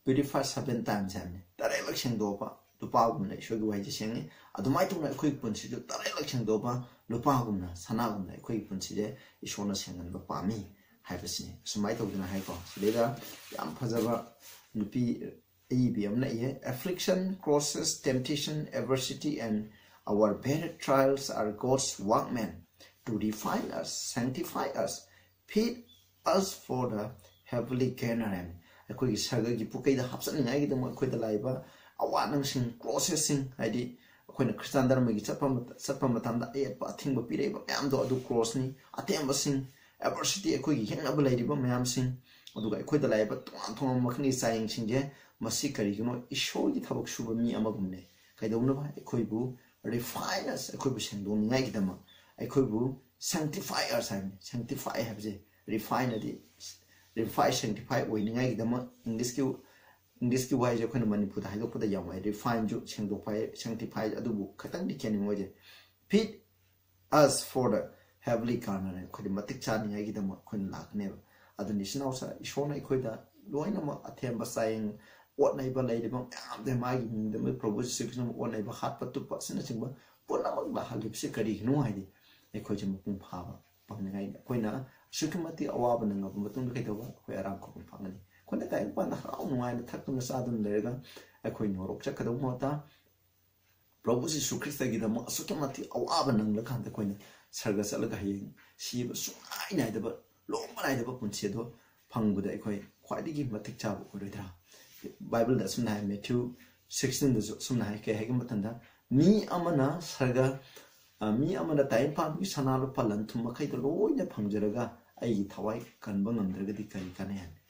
purified seven times ꯍꯥꯏꯕꯅꯤ꯫ ꯇꯔꯦꯠꯂꯛ ꯁꯦꯡꯗꯣꯛꯄ ꯂꯨꯄꯥꯒꯨꯝꯅ ꯏꯁꯣꯔꯒꯤ ꯋꯥꯍꯩꯁꯦ ꯁꯦꯡꯉꯤ꯫ ꯑꯗꯨꯃꯥꯏꯅ ꯇꯧꯅ ꯑꯩꯈꯣꯏꯒꯤ ꯄꯨꯟꯁꯤꯁꯨ ꯇꯔꯦꯠꯂꯛ ꯁꯦꯡꯗꯣꯛꯄ ꯂꯨꯄꯥꯒꯨꯝꯅ, ꯁꯅꯥꯒꯨꯝꯅ ꯑꯩꯈꯣꯏꯒꯤ ꯄꯨꯟꯁꯤꯁꯦ ꯏꯁꯣꯔꯅ ꯁꯦꯡꯍꯟꯕ ꯄꯥꯝꯃꯤ ꯍꯥꯏꯕꯁꯤꯅꯤ꯫ ꯑꯁꯨꯃꯥꯏꯅ ꯇꯧꯗꯅ ꯍꯥꯏꯀꯣ, ꯁꯤꯗꯩꯗ ꯌꯥꯝ ꯐꯖꯕ ꯅꯨꯄꯤ ꯑꯏꯕꯤ ꯑꯃꯅ ꯏꯌꯦ, "Affliction, crosses, temptation, adversity, and our varied trials are God's workmen to refine us, sanctify us, fit us for the heavenly gain" ꯍꯥꯏꯅ꯫ ꯑꯩꯈꯣꯏꯒꯤ ꯁꯔꯒꯒꯤ ꯄꯨꯀꯩꯗ ꯍꯥꯞꯆꯠꯅꯤꯡꯉꯥꯏꯒꯤꯗꯃꯛ ꯑꯩꯈꯣꯏꯗ ꯂꯥꯛꯏꯕ ꯑꯋꯥ ꯅꯪꯁꯤꯡ, ꯀ꯭ꯔꯣꯁꯦꯁꯁꯤꯡ, ꯍꯥꯏꯗꯤ ꯑꯩꯈꯣꯏꯅ ꯈ꯭ꯔꯤꯁꯇꯥꯟ ꯙꯔꯃꯒꯤ ꯆꯠꯄ ꯃꯇ-, ꯆꯠꯄ ꯃꯇꯝꯗ ꯑꯌꯦꯠꯄ ꯑꯊꯤꯡꯕ ꯄꯤꯔꯛꯏꯕ ꯃꯌꯥꯝꯗꯣ, ꯑꯗꯨ ꯀ꯭ꯔꯣꯁꯅꯤ꯫ ꯑꯊꯦꯝꯕꯁꯤꯡ, ꯑꯦꯗꯚꯔꯁꯤꯇꯤ, ꯑꯩꯈꯣꯏꯒꯤ ꯌꯦꯛꯅꯕ ꯂꯩꯔꯤꯕ ꯃꯌꯥꯝꯁꯤꯡ, ꯑꯗꯨꯒ ꯑꯩꯈꯣꯏꯗ ꯂꯥꯛꯏꯕ ꯇꯣꯉꯥꯟ ꯇꯣꯉꯥꯟꯕ ꯃꯈꯜꯒꯤ ꯆꯥꯌꯦꯡꯁꯤꯡꯁꯦ, ꯃꯁꯤ ꯀꯔꯤꯒꯤꯅꯣ? ꯏꯁꯣꯔꯒꯤ ꯊꯕꯛ ꯁꯨꯕ ꯃꯤ ꯑꯃꯒꯨꯝꯅꯦ꯫ ꯀꯩꯗꯧꯅꯕ? ꯑꯩꯈꯣꯏꯕꯨ refine us, ꯑꯩꯈꯣꯏꯕꯨ ꯁꯦꯡꯗꯣꯛꯅꯤꯡꯉꯥꯏꯒꯤꯗꯃꯛ, ꯑꯩꯈꯣꯏꯕꯨ sanctify us ꯍꯥꯏꯕꯅꯤ꯫ Sanctify ꯍꯥꯏꯕꯁꯦ, refine ꯑꯗꯤ, refy, sanctify ꯑꯣꯏꯅꯤꯡꯉꯥꯏꯒꯤꯗꯃꯛ, ꯏꯪꯂꯤꯁꯀꯤ, ꯏꯪꯂꯤꯁꯀꯤ ꯋꯥꯍꯩꯁꯦ ꯑꯩꯈꯣꯏꯅ ꯃꯅꯤꯄꯨꯔꯗ ꯍꯥꯏꯗꯣꯛꯄꯗ ꯌꯥꯝ ꯋꯥꯏ꯫ Refineꯁꯨ ꯁꯦꯡꯗꯣꯛꯄ ꯍꯥꯏ, sanctify ꯑꯗꯨꯕꯨ ꯈꯤꯇꯪꯗꯤ ꯈꯦꯠꯅꯩ ꯃꯣꯏꯁꯦ꯫ Fit us for the heavenly garner, ꯑꯩꯈꯣꯏꯗꯤ ꯃꯇꯤꯛ ꯆꯥꯅꯤꯡꯉꯥꯏꯒꯤꯗꯃꯛ ꯑꯩꯈꯣꯏꯅ ꯂꯥꯛꯀꯅꯦꯕ꯫ ꯑꯗꯨꯅ ꯏꯆꯤꯟ ꯏꯅꯥꯎꯁꯥ, ꯏꯁꯣꯔꯅ ꯑꯩꯈꯣꯏꯗ ꯂꯣꯏꯅꯃꯛ ꯑꯊꯦꯝꯕ ꯆꯥꯌꯦꯡ, ꯑꯣꯠꯅꯩꯕ ꯂꯩꯔꯤꯕ ꯃꯌꯥꯝꯗ ꯃꯥꯒꯤ ꯃꯤꯡꯗ ꯃꯣꯏ ꯄ꯭ꯔꯚꯨ ꯖꯤꯁꯨ ꯈ꯭ꯔꯤꯁꯇꯅ ꯑꯣꯠꯅꯩꯕ, ꯍꯥꯠꯄ ꯇꯨꯞꯄ ꯑꯁꯤꯅꯆꯤꯡꯕ ꯄꯨꯝꯅꯃꯛ ꯂꯥꯛꯍꯜꯂꯤꯕꯁꯤ ꯀꯔꯤꯒꯤꯅꯣ ꯍꯥꯏꯗꯤ, ꯑꯩꯈꯣꯏꯁꯦ ꯃꯄꯨꯡ ꯐꯥꯕ ꯐꯪꯅꯤꯡꯉꯥꯏ꯫ ꯑꯩꯈꯣꯏꯅ ꯑꯁꯨꯛꯀꯤ ꯃꯇꯤꯛ ꯑꯋꯥꯕ ꯅꯪꯉꯕ ꯃꯇꯨꯡꯗ ꯀꯩꯗꯧꯕ? ꯑꯩꯈꯣꯏ ꯑꯔꯥꯝ ꯈꯨꯗꯣꯡ ꯐꯪꯒꯅꯤ꯫ ꯑꯩꯈꯣꯏꯅ ꯇꯥꯏꯕꯪ ꯄꯥꯟꯗ ꯍꯔꯥꯎ ꯅꯨꯡꯉꯥꯏꯅ ꯊꯛꯇꯨꯅ ꯆꯥꯗꯨꯅ ꯂꯩꯔꯒ ꯑꯩꯈꯣꯏ ꯅꯣꯔꯣꯛ ꯆꯠꯀꯗꯧꯕ ꯃꯍꯨꯠꯇ, ꯄ꯭ꯔꯚꯨ ꯖꯤꯁꯨ ꯈ꯭ꯔꯤꯁꯇꯒꯤꯗꯃꯛ ꯑꯁꯨꯛꯀꯤ ꯃꯇꯤꯛ ꯑꯋꯥꯕ ꯅꯪꯂꯀꯥꯟꯗ ꯑꯩꯈꯣꯏꯅ ꯁꯔꯒ ꯆꯠꯂꯒ ꯍꯌꯦꯡ ꯁꯤꯕ ꯁꯨꯡꯅꯥꯏ ꯅꯥꯏꯗꯕ, ꯂꯣꯝꯕ ꯅꯥꯏꯗꯕ ꯄꯨꯟꯁꯤ ꯑꯗꯣ ꯐꯪꯕꯗ ꯑꯩꯈꯣꯏ ꯈ꯭ꯋꯥꯏꯗꯒꯤ ꯃꯇꯤꯛ ꯆꯥꯕ ꯑꯣꯏꯔꯣꯏꯗ꯭ꯔꯥ? ꯕꯥꯏꯕꯜꯗ ꯑꯁꯨꯝꯅ ꯍꯥꯏ, ꯃꯦꯊ꯭ꯌꯨ ꯁꯤꯛꯁꯇꯤꯟꯗꯁꯨ ꯑꯁꯨꯝꯅ ꯍꯥꯏ, ꯀꯩ ꯍꯥꯏꯒꯦ ꯃꯇꯝꯗ, "ꯃꯤ ꯑꯃꯅ ꯁꯔꯒ, ꯑ, ꯃꯤ ꯑꯃꯅ ꯇꯥꯏꯕꯪ ꯄꯥꯟꯕꯒꯤ ꯁꯅꯥ ꯂꯨꯄꯥ ꯂꯟ ꯊꯨꯝ ꯃꯈꯩꯗꯣ ꯂꯣꯏꯅ ꯐꯪꯖꯔꯒ ꯑꯩꯒꯤ ꯊꯋꯥꯏ ꯀꯟꯕ ꯉꯝꯗ꯭ꯔꯒꯗꯤ ꯀꯔꯤ ꯀꯥꯟꯅꯩ?" ꯍꯥꯏꯕꯅꯤ꯫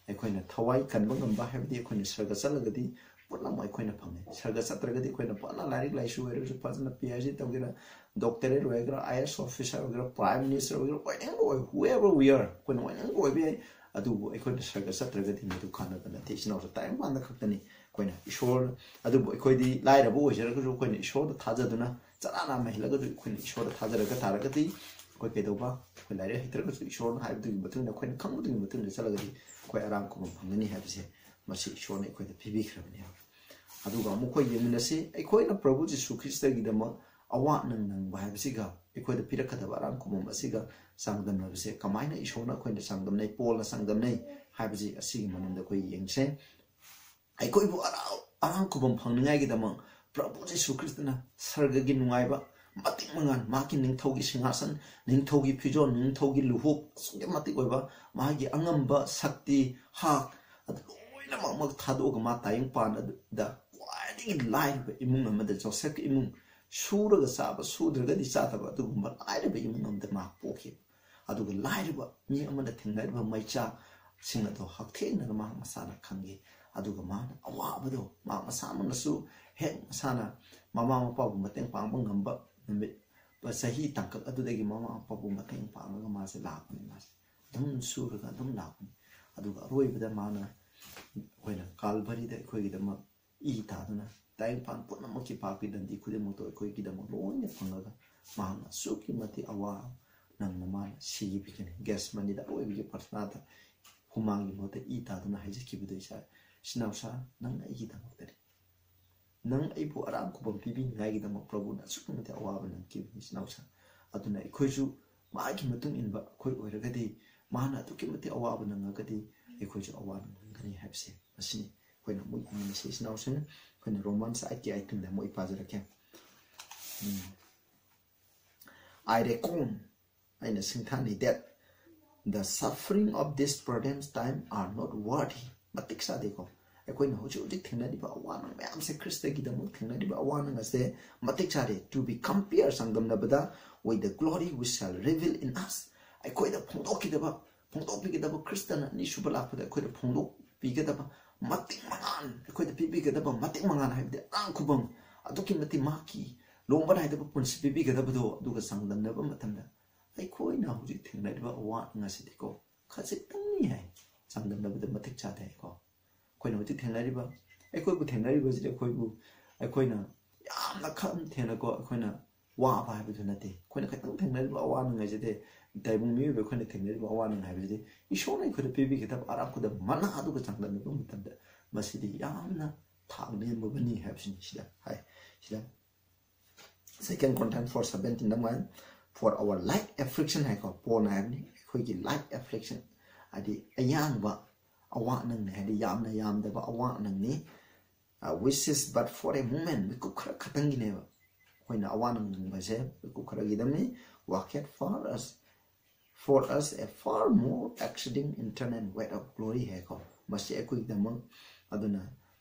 ꯑꯩꯈꯣꯏꯅ ꯊꯋꯥꯏ ꯀꯟꯕ ꯉꯝꯕ ꯍꯥꯏꯕꯗꯤ ꯑꯩꯈꯣꯏꯅ ꯁꯔꯒ ꯆꯠꯂꯒꯗꯤ ꯄꯨꯝꯅꯃꯛ ꯑꯩꯈꯣꯏꯅ ꯐꯪꯉꯦ꯫ ꯁꯔꯒ ꯆꯠꯇ꯭ꯔꯒꯗꯤ ꯑꯩꯈꯣꯏꯅ ꯐꯅ ꯂꯥꯏꯔꯤꯛ ꯂꯥꯏꯁꯨ ꯑꯣꯏꯔꯁꯨ, ꯐꯖꯅ ꯄꯤ ꯑꯩꯆ ꯗꯤ ꯇꯧꯒꯦꯔꯥ, ꯗꯣꯛꯇꯔꯦꯠ ꯑꯣꯏꯒꯦꯔꯥ, ꯑꯥꯏ ꯑꯦ ꯑꯦꯁ ꯑꯣꯐꯤꯁꯥꯔ ꯑꯣꯏꯒꯦꯔꯥ, ꯄ꯭ꯔꯥꯏꯝ ꯃꯤꯅꯤꯁꯇꯔ ꯑꯣꯏꯒꯦꯔꯥ, ꯑꯣꯏꯅꯤꯡꯕ ꯑꯣꯏ, whoever we are, ꯑꯩꯈꯣꯏꯅ ꯑꯣꯏꯅꯤꯡꯕ ꯑꯣꯏꯕ ꯌꯥꯏ꯫ ꯑꯗꯨꯕꯨ ꯑꯩꯈꯣꯏꯅ ꯁꯔꯒ ꯆꯠꯇ꯭ꯔꯒꯗꯤ ꯃꯗꯨ ꯀꯥꯟꯅꯕ ꯅꯠꯇꯦ꯫ ꯏꯆꯤꯟ ꯏꯅꯥꯎꯁꯨ ꯇꯥꯏꯕꯪ ꯄꯥꯟꯗ ꯈꯛꯇꯅꯤ ꯑꯩꯈꯣꯏꯅ ꯏꯁꯣꯔ, ꯑꯗꯨꯕꯨ ꯑꯩꯈꯣꯏꯗꯤ ꯂꯥꯏꯔꯕ ꯑꯣꯏꯖꯔꯒꯁꯨ ꯑꯩꯈꯣꯏꯅ ꯏꯁꯣꯔꯗ ꯊꯥꯖꯗꯨꯅ, ꯆꯔꯥ ꯅꯥꯝꯃ ꯍꯦꯜꯂꯒꯁꯨ ꯑꯩꯈꯣꯏꯅ ꯏꯁꯣꯔꯗ ꯊꯥꯖꯔꯒ ꯇꯥꯔꯒꯗꯤ, ꯑꯩꯈꯣꯏ ꯀꯩꯗꯧꯕ? ꯑꯩꯈꯣꯏ ꯂꯥꯏꯔꯤꯛ ꯍꯩꯇ꯭ꯔꯒꯁꯨ ꯏꯁꯣꯔꯅ ꯍꯥꯏꯕꯗꯨꯒꯤ ꯃꯇꯨꯡ ꯏꯟꯅ, ꯑꯩꯈꯣꯏꯅ ꯈꯪꯕꯗꯨꯒꯤ ꯃꯇꯨꯡ ꯏꯟꯅ ꯆꯠꯂꯒꯗꯤ ꯑꯩꯈꯣꯏ ꯑꯔꯥꯝ ꯈꯨꯕꯝ ꯐꯪꯒꯅꯤ ꯍꯥꯏꯕꯁꯦ ꯃꯁꯤ ꯏꯁꯣꯔꯅ ꯑꯩꯈꯣꯏꯗ ꯄꯤꯕꯤꯈ꯭ꯔꯕꯅꯦꯕ꯫ ꯑꯗꯨꯒ ꯑꯃꯨꯛ ꯑꯩꯈꯣꯏ ꯌꯦꯡꯃꯤꯟꯅꯁꯤ, ꯑꯩꯈꯣꯏꯅ ꯄ꯭ꯔꯚꯨ ꯖꯤꯁꯨ ꯈ꯭ꯔꯤꯁꯇꯒꯤꯗꯃꯛ ꯑꯋꯥ ꯅꯪ ꯅꯪꯕ ꯍꯥꯏꯕꯁꯤꯒ ꯑꯩꯈꯣꯏꯗ ꯄꯤꯔꯛꯀꯗꯕ ꯑꯔꯥꯝ ꯈꯨꯕꯝ ꯑꯁꯤꯒ ꯆꯥꯡꯗꯝꯅꯕꯁꯦ ꯀꯃꯥꯏꯅ ꯏꯁꯣꯔꯅ ꯑꯩꯈꯣꯏꯅ ꯆꯥꯡꯗꯝꯅꯩ, ꯄꯣꯜꯅ ꯆꯥꯡꯗꯝꯅꯩ ꯍꯥꯏꯕꯁꯤ, ꯑꯁꯤꯒꯤ ꯃꯔꯝꯗ ꯑꯩꯈꯣꯏ ꯌꯦꯡꯁꯦ꯫ ꯑꯩꯈꯣꯏꯕꯨ ꯑꯔꯥꯝ, ꯑꯔꯥꯝ ꯈꯨꯕꯝ ꯐꯪꯅꯤꯡꯉꯥꯏꯒꯤꯗꯃꯛ ꯄ꯭ꯔꯚꯨ ꯖꯤꯁꯨ ꯈ꯭ꯔꯤꯁꯇꯅ ꯁꯔꯒꯒꯤ ꯅꯨꯡꯉꯥꯏꯕ, ꯃꯇꯤꯛ ꯃꯉꯥꯜ, ꯃꯍꯥꯛꯀꯤ ꯅꯤꯡꯊꯧꯒꯤ ꯁꯤꯡꯍꯥꯁꯟ, ꯅꯤꯡꯊꯧꯒꯤ ꯐꯤꯖꯣꯜ, ꯅꯤꯡꯊꯧꯒꯤ ꯂꯨꯍꯨꯞ, ꯑꯁꯨꯛꯀꯤ ꯃꯇꯤꯛ ꯑꯣꯏꯕ ꯃꯥꯒꯤ ꯑꯉꯝꯕ ꯁꯛꯇꯤ, ꯍꯛ, ꯑꯗꯨ ꯂꯣꯏꯅꯃꯛ ꯊꯥꯗꯣꯛꯑꯒ ꯃꯥ ꯇꯥꯏꯕꯪ ꯄꯥꯟ ꯑꯗꯨꯗ ꯈ꯭ꯋꯥꯏꯗꯒꯤ ꯂꯥꯏꯔꯕ ꯏꯃꯨꯡ ꯑꯃꯗ, ꯖꯣꯁꯦꯐꯀꯤ ꯏꯃꯨꯡ, ꯁꯨꯔꯒ ꯆꯥꯕ, ꯁꯨꯗ꯭ꯔꯒꯗꯤ ꯆꯥꯗꯕ ꯑꯗꯨꯒꯨꯝꯕ ꯂꯥꯏꯔꯕ ꯏꯃꯨꯡ ꯑꯃꯗ ꯃꯥ ꯄꯣꯛꯈꯤ꯫ ꯑꯗꯨꯒ ꯂꯥꯏꯔꯕ ꯃꯤ ꯑꯃꯅ ꯊꯦꯡꯅꯔꯤꯕ ꯃꯩꯆꯥꯛꯁꯤꯡ ꯑꯗꯣ ꯍꯛꯊꯦꯡꯅꯅ ꯃꯍꯥꯛ ꯃꯁꯥꯅ ꯈꯪꯈꯤ꯫ ꯑꯗꯨꯒ ꯃꯥꯅ ꯑꯋꯥꯕꯗꯣ ꯃꯍꯥꯛ ꯃꯁꯥꯃꯛꯅꯁꯨ ꯍꯦꯛ ꯃꯁꯥꯅ ꯃꯃꯥ ꯃꯄꯥꯕꯨ ꯃꯇꯦꯡ ꯄꯥꯡꯕ ꯉꯝꯕ ꯅꯨꯃꯤꯠ, ꯆꯍꯤ ꯇꯥꯡꯀꯛ ꯑꯗꯨꯗꯒꯤ ꯃꯃꯥ ꯃꯄꯥꯕꯨ ꯃꯇꯦꯡ ꯄꯥꯡꯉꯒ ꯃꯥꯁꯦ ꯂꯥꯛꯄꯅꯤ꯫ ꯃꯥꯁꯦ ꯑꯗꯨꯝ ꯁꯨꯔꯒ ꯑꯗꯨꯝ ꯂꯥꯛꯄꯅꯤ꯫ ꯑꯗꯨꯒ ꯑꯔꯣꯏꯕꯗ ꯃꯥꯅ ꯑꯩꯈꯣꯏꯅ ꯀꯥꯜꯚꯔꯤꯗ ꯑꯩꯈꯣꯏꯒꯤꯗꯃꯛ ꯏ ꯇꯥꯗꯨꯅ, ꯇꯥꯏꯕꯪꯄꯥꯟ ꯄꯨꯝꯅꯃꯛꯀꯤ ꯄꯥꯞꯀꯤ ꯗꯟꯗꯤ ꯈꯨꯗꯤꯡꯃꯛꯇꯣ ꯑꯩꯈꯣꯏꯒꯤꯗꯃꯛ ꯂꯣꯏꯅ ꯐꯪꯂꯒ ꯃꯍꯥꯛꯅ ꯑꯁꯨꯛꯀꯤ ꯃꯇꯤꯛ ꯑꯋꯥ ꯅꯪꯅ ꯃꯥꯅ ꯁꯤꯈꯤꯕꯒꯤꯅꯤ꯫ ꯒꯦꯁꯃꯅꯤꯗ ꯑꯔꯣꯏꯕꯒꯤ ꯄ꯭ꯔꯊꯅꯥꯗ ꯍꯨꯃꯥꯡꯒꯤ ꯃꯍꯨꯠꯇ ꯏ ꯇꯥꯗꯨꯅ ꯍꯥꯏꯖꯈꯤꯕꯗꯣ, ꯏꯆꯥ, ꯏꯆꯤꯟ ꯏꯅꯥꯎꯁꯥ, ꯅꯪ ꯑꯩꯒꯤꯗꯃꯛꯇꯅꯤ꯫ ꯅꯪ ꯑꯩꯕꯨ ꯑꯔꯥꯝ ꯈꯨꯕꯝ ꯄꯤꯕꯤꯅꯤꯡꯉꯥꯏꯒꯤꯗꯃꯛ ꯄ꯭ꯔꯚꯨꯅ ꯑꯁꯨꯛꯀꯤ ꯃꯇꯤꯛ ꯑꯋꯥꯕ ꯅꯪꯈꯤꯕꯅꯤ, ꯏꯆꯤꯟ ꯏꯅꯥꯎꯁꯥ꯫ ꯑꯗꯨꯅ ꯑꯩꯈꯣꯏꯁꯨ ꯃꯥꯒꯤ ꯃꯇꯨꯡ ꯏꯟꯕ ꯑꯩꯈꯣꯏ ꯑꯣꯏꯔꯒꯗꯤ, ꯃꯥꯅ ꯑꯗꯨꯛꯀꯤ ꯃꯇꯤꯛ ꯑꯋꯥꯕ ꯅꯪꯉꯒꯗꯤ ꯑꯩꯈꯣꯏꯁꯨ ꯑꯋꯥꯕ ꯅꯪꯒꯅꯤ ꯍꯥꯏꯕꯁꯦ ꯃꯁꯤꯅꯤ꯫ ꯑꯩꯈꯣꯏꯅ ꯑꯃꯨꯛ ꯌꯦꯡꯃꯤꯟꯅꯁꯤ, ꯏꯆꯤꯟ ꯏꯅꯥꯎꯁꯤꯡ꯫ ꯑꯩꯈꯣꯏꯅ Romans eight-ꯀꯤ eighteen-ꯗ ꯑꯃꯨꯛ ꯑꯩ ꯄꯥꯖꯔꯛꯀꯦ꯫ ꯎꯝ꯫ "I reckon", ꯑꯩꯅ ꯁꯤꯡꯊꯥꯅꯩ, "that the suffering of this present time are not worthy", ꯃꯇꯤꯛ ꯆꯥꯗꯦꯀꯣ꯫ ꯑꯩꯈꯣꯏꯅ ꯍꯧꯖꯤꯛ ꯍꯧꯖꯤꯛ ꯊꯦꯡꯅꯔꯤꯕ ꯑꯋꯥ ꯅꯪ ꯃꯌꯥꯝꯁꯦ, ꯈ꯭ꯔꯤꯁꯇꯒꯤꯗꯃꯛ ꯊꯦꯡꯅꯔꯤꯕ ꯑꯋꯥ ꯅꯪ ꯑꯁꯦ ꯃꯇꯤꯛ ꯆꯥꯗꯦ꯫ "To be compared", ꯆꯥꯡꯗꯝꯅꯕꯗ, "with the glory which shall reveal in us", ꯑꯩꯈꯣꯏꯗ ꯐꯣꯡꯗꯣꯛꯈꯤꯗꯕ, ꯐꯣꯡꯗꯣꯛꯄꯤꯒꯗꯕ, ꯈ꯭ꯔꯤꯁꯇꯅ ꯑꯅꯤꯁꯨꯕ ꯂꯥꯛꯄꯗ ꯑꯩꯈꯣꯏꯗ ꯐꯣꯡꯗꯣꯛꯄꯤꯒꯗꯕ ꯃꯇꯤꯛ ꯃꯉꯥꯜ, ꯑꯩꯈꯣꯏꯗ ꯄꯤꯕꯤꯒꯗꯕ ꯃꯇꯤꯛ ꯃꯉꯥꯜ, ꯍꯥꯏꯕꯗꯤ ꯑꯉꯥꯡ ꯈꯨꯕꯝ, ꯑꯗꯨꯛꯀꯤ ꯃꯇꯤꯛ ꯃꯍꯥꯛꯀꯤ ꯂꯣꯝꯕ ꯅꯥꯏꯗꯕ ꯄꯨꯟꯁꯤ ꯄꯤꯕꯤꯒꯗꯕꯗꯣ, ꯑꯗꯨꯒ ꯆꯥꯡꯗꯝꯅꯕ ꯃꯇꯝꯗ ꯑꯩꯈꯣꯏꯅ ꯍꯧꯖꯤꯛ ꯊꯦꯡꯅꯔꯤꯕ ꯑꯋꯥ ꯅꯪ ꯑꯁꯤꯗꯤꯀꯣ, ꯈꯖꯤꯛꯇꯪꯅꯤ ꯍꯥꯏ, ꯆꯥꯡꯗꯝꯅꯕꯗ ꯃꯇꯤꯛ ꯆꯥꯗꯦ ꯍꯥꯏꯀꯣ꯫ ꯑꯩꯈꯣꯏꯅ ꯍꯧꯖꯤꯛ ꯊꯦꯡꯅꯔꯤꯕ, ꯑꯩꯈꯣꯏꯕꯨ ꯊꯦꯡꯅꯔꯤꯕꯁꯤꯗꯤ ꯑꯩꯈꯣꯏꯕꯨ, ꯑꯩꯈꯣꯏꯅ ꯌꯥꯝꯅ ꯈꯝ ꯊꯦꯡꯅꯀꯣ, ꯑꯩꯈꯣꯏꯅ ꯋꯥꯕ ꯍꯥꯏꯕꯗꯨ ꯅꯠꯇꯦ꯫ ꯑꯩꯈꯣꯏꯅ ꯈꯤꯇꯪ ꯊꯦꯡꯅꯔꯤꯕ ꯑꯋꯥ ꯅꯨꯡꯉꯥꯏꯁꯤꯗꯤ, ꯇꯥꯏꯕꯪ ꯃꯤꯑꯣꯏꯕ ꯑꯩꯈꯣꯏꯅ ꯊꯦꯡꯅꯔꯤꯕ ꯑꯋꯥ ꯅꯨꯡꯉꯥꯏ ꯍꯥꯏꯕꯁꯤꯗꯤ ꯏꯁꯣꯔꯅ ꯑꯩꯈꯣꯏꯗ ꯄꯤꯕꯤꯒꯗꯕ ꯑꯔꯥꯛꯄꯗ ꯃꯅꯥ ꯑꯗꯨꯒ ꯆꯥꯡꯗꯝꯅꯕ ꯃꯇꯝꯗ ꯃꯁꯤꯗꯤ ꯌꯥꯝꯅ ꯊꯥꯛ ꯅꯦꯝꯕꯅꯤ ꯍꯥꯏꯕꯁꯤꯅꯤ꯫ ꯁꯤꯗ ꯍꯥꯏ, ꯁꯤꯗ Second Corinthians four seventeen the my, "For our light affliction" ꯍꯥꯏꯀꯣ, ꯄꯣꯜꯅ ꯍꯥꯏꯕꯅꯤ, "ꯑꯩꯈꯣꯏꯒꯤ light affliction" ꯍꯥꯏꯗꯤ ꯑꯌꯥꯡꯕ ꯑꯋꯥ ꯅꯪꯅꯤ, ꯍꯥꯏꯗꯤ ꯌꯥꯝꯅ ꯌꯥꯝꯗꯕ ꯑꯋꯥ ꯅꯪꯅꯤ, "which is but for a moment", ꯃꯤꯀꯨꯞ ꯈꯔ ꯈꯛꯇꯪꯒꯤꯅꯦꯕ꯫ ꯑꯩꯈꯣꯏꯅ ꯑꯋꯥ ꯅꯪ ꯅꯪꯕꯁꯦ ꯃꯤꯀꯨꯞ ꯈꯔꯒꯤꯗꯃꯛ, "worketh for us, for us a far more exceeding eternal weight of glory" ꯍꯥꯏꯀꯣ꯫ ꯃꯁꯤ ꯑꯩꯈꯣꯏꯒꯤꯗꯃꯛ ꯑꯗꯨꯅ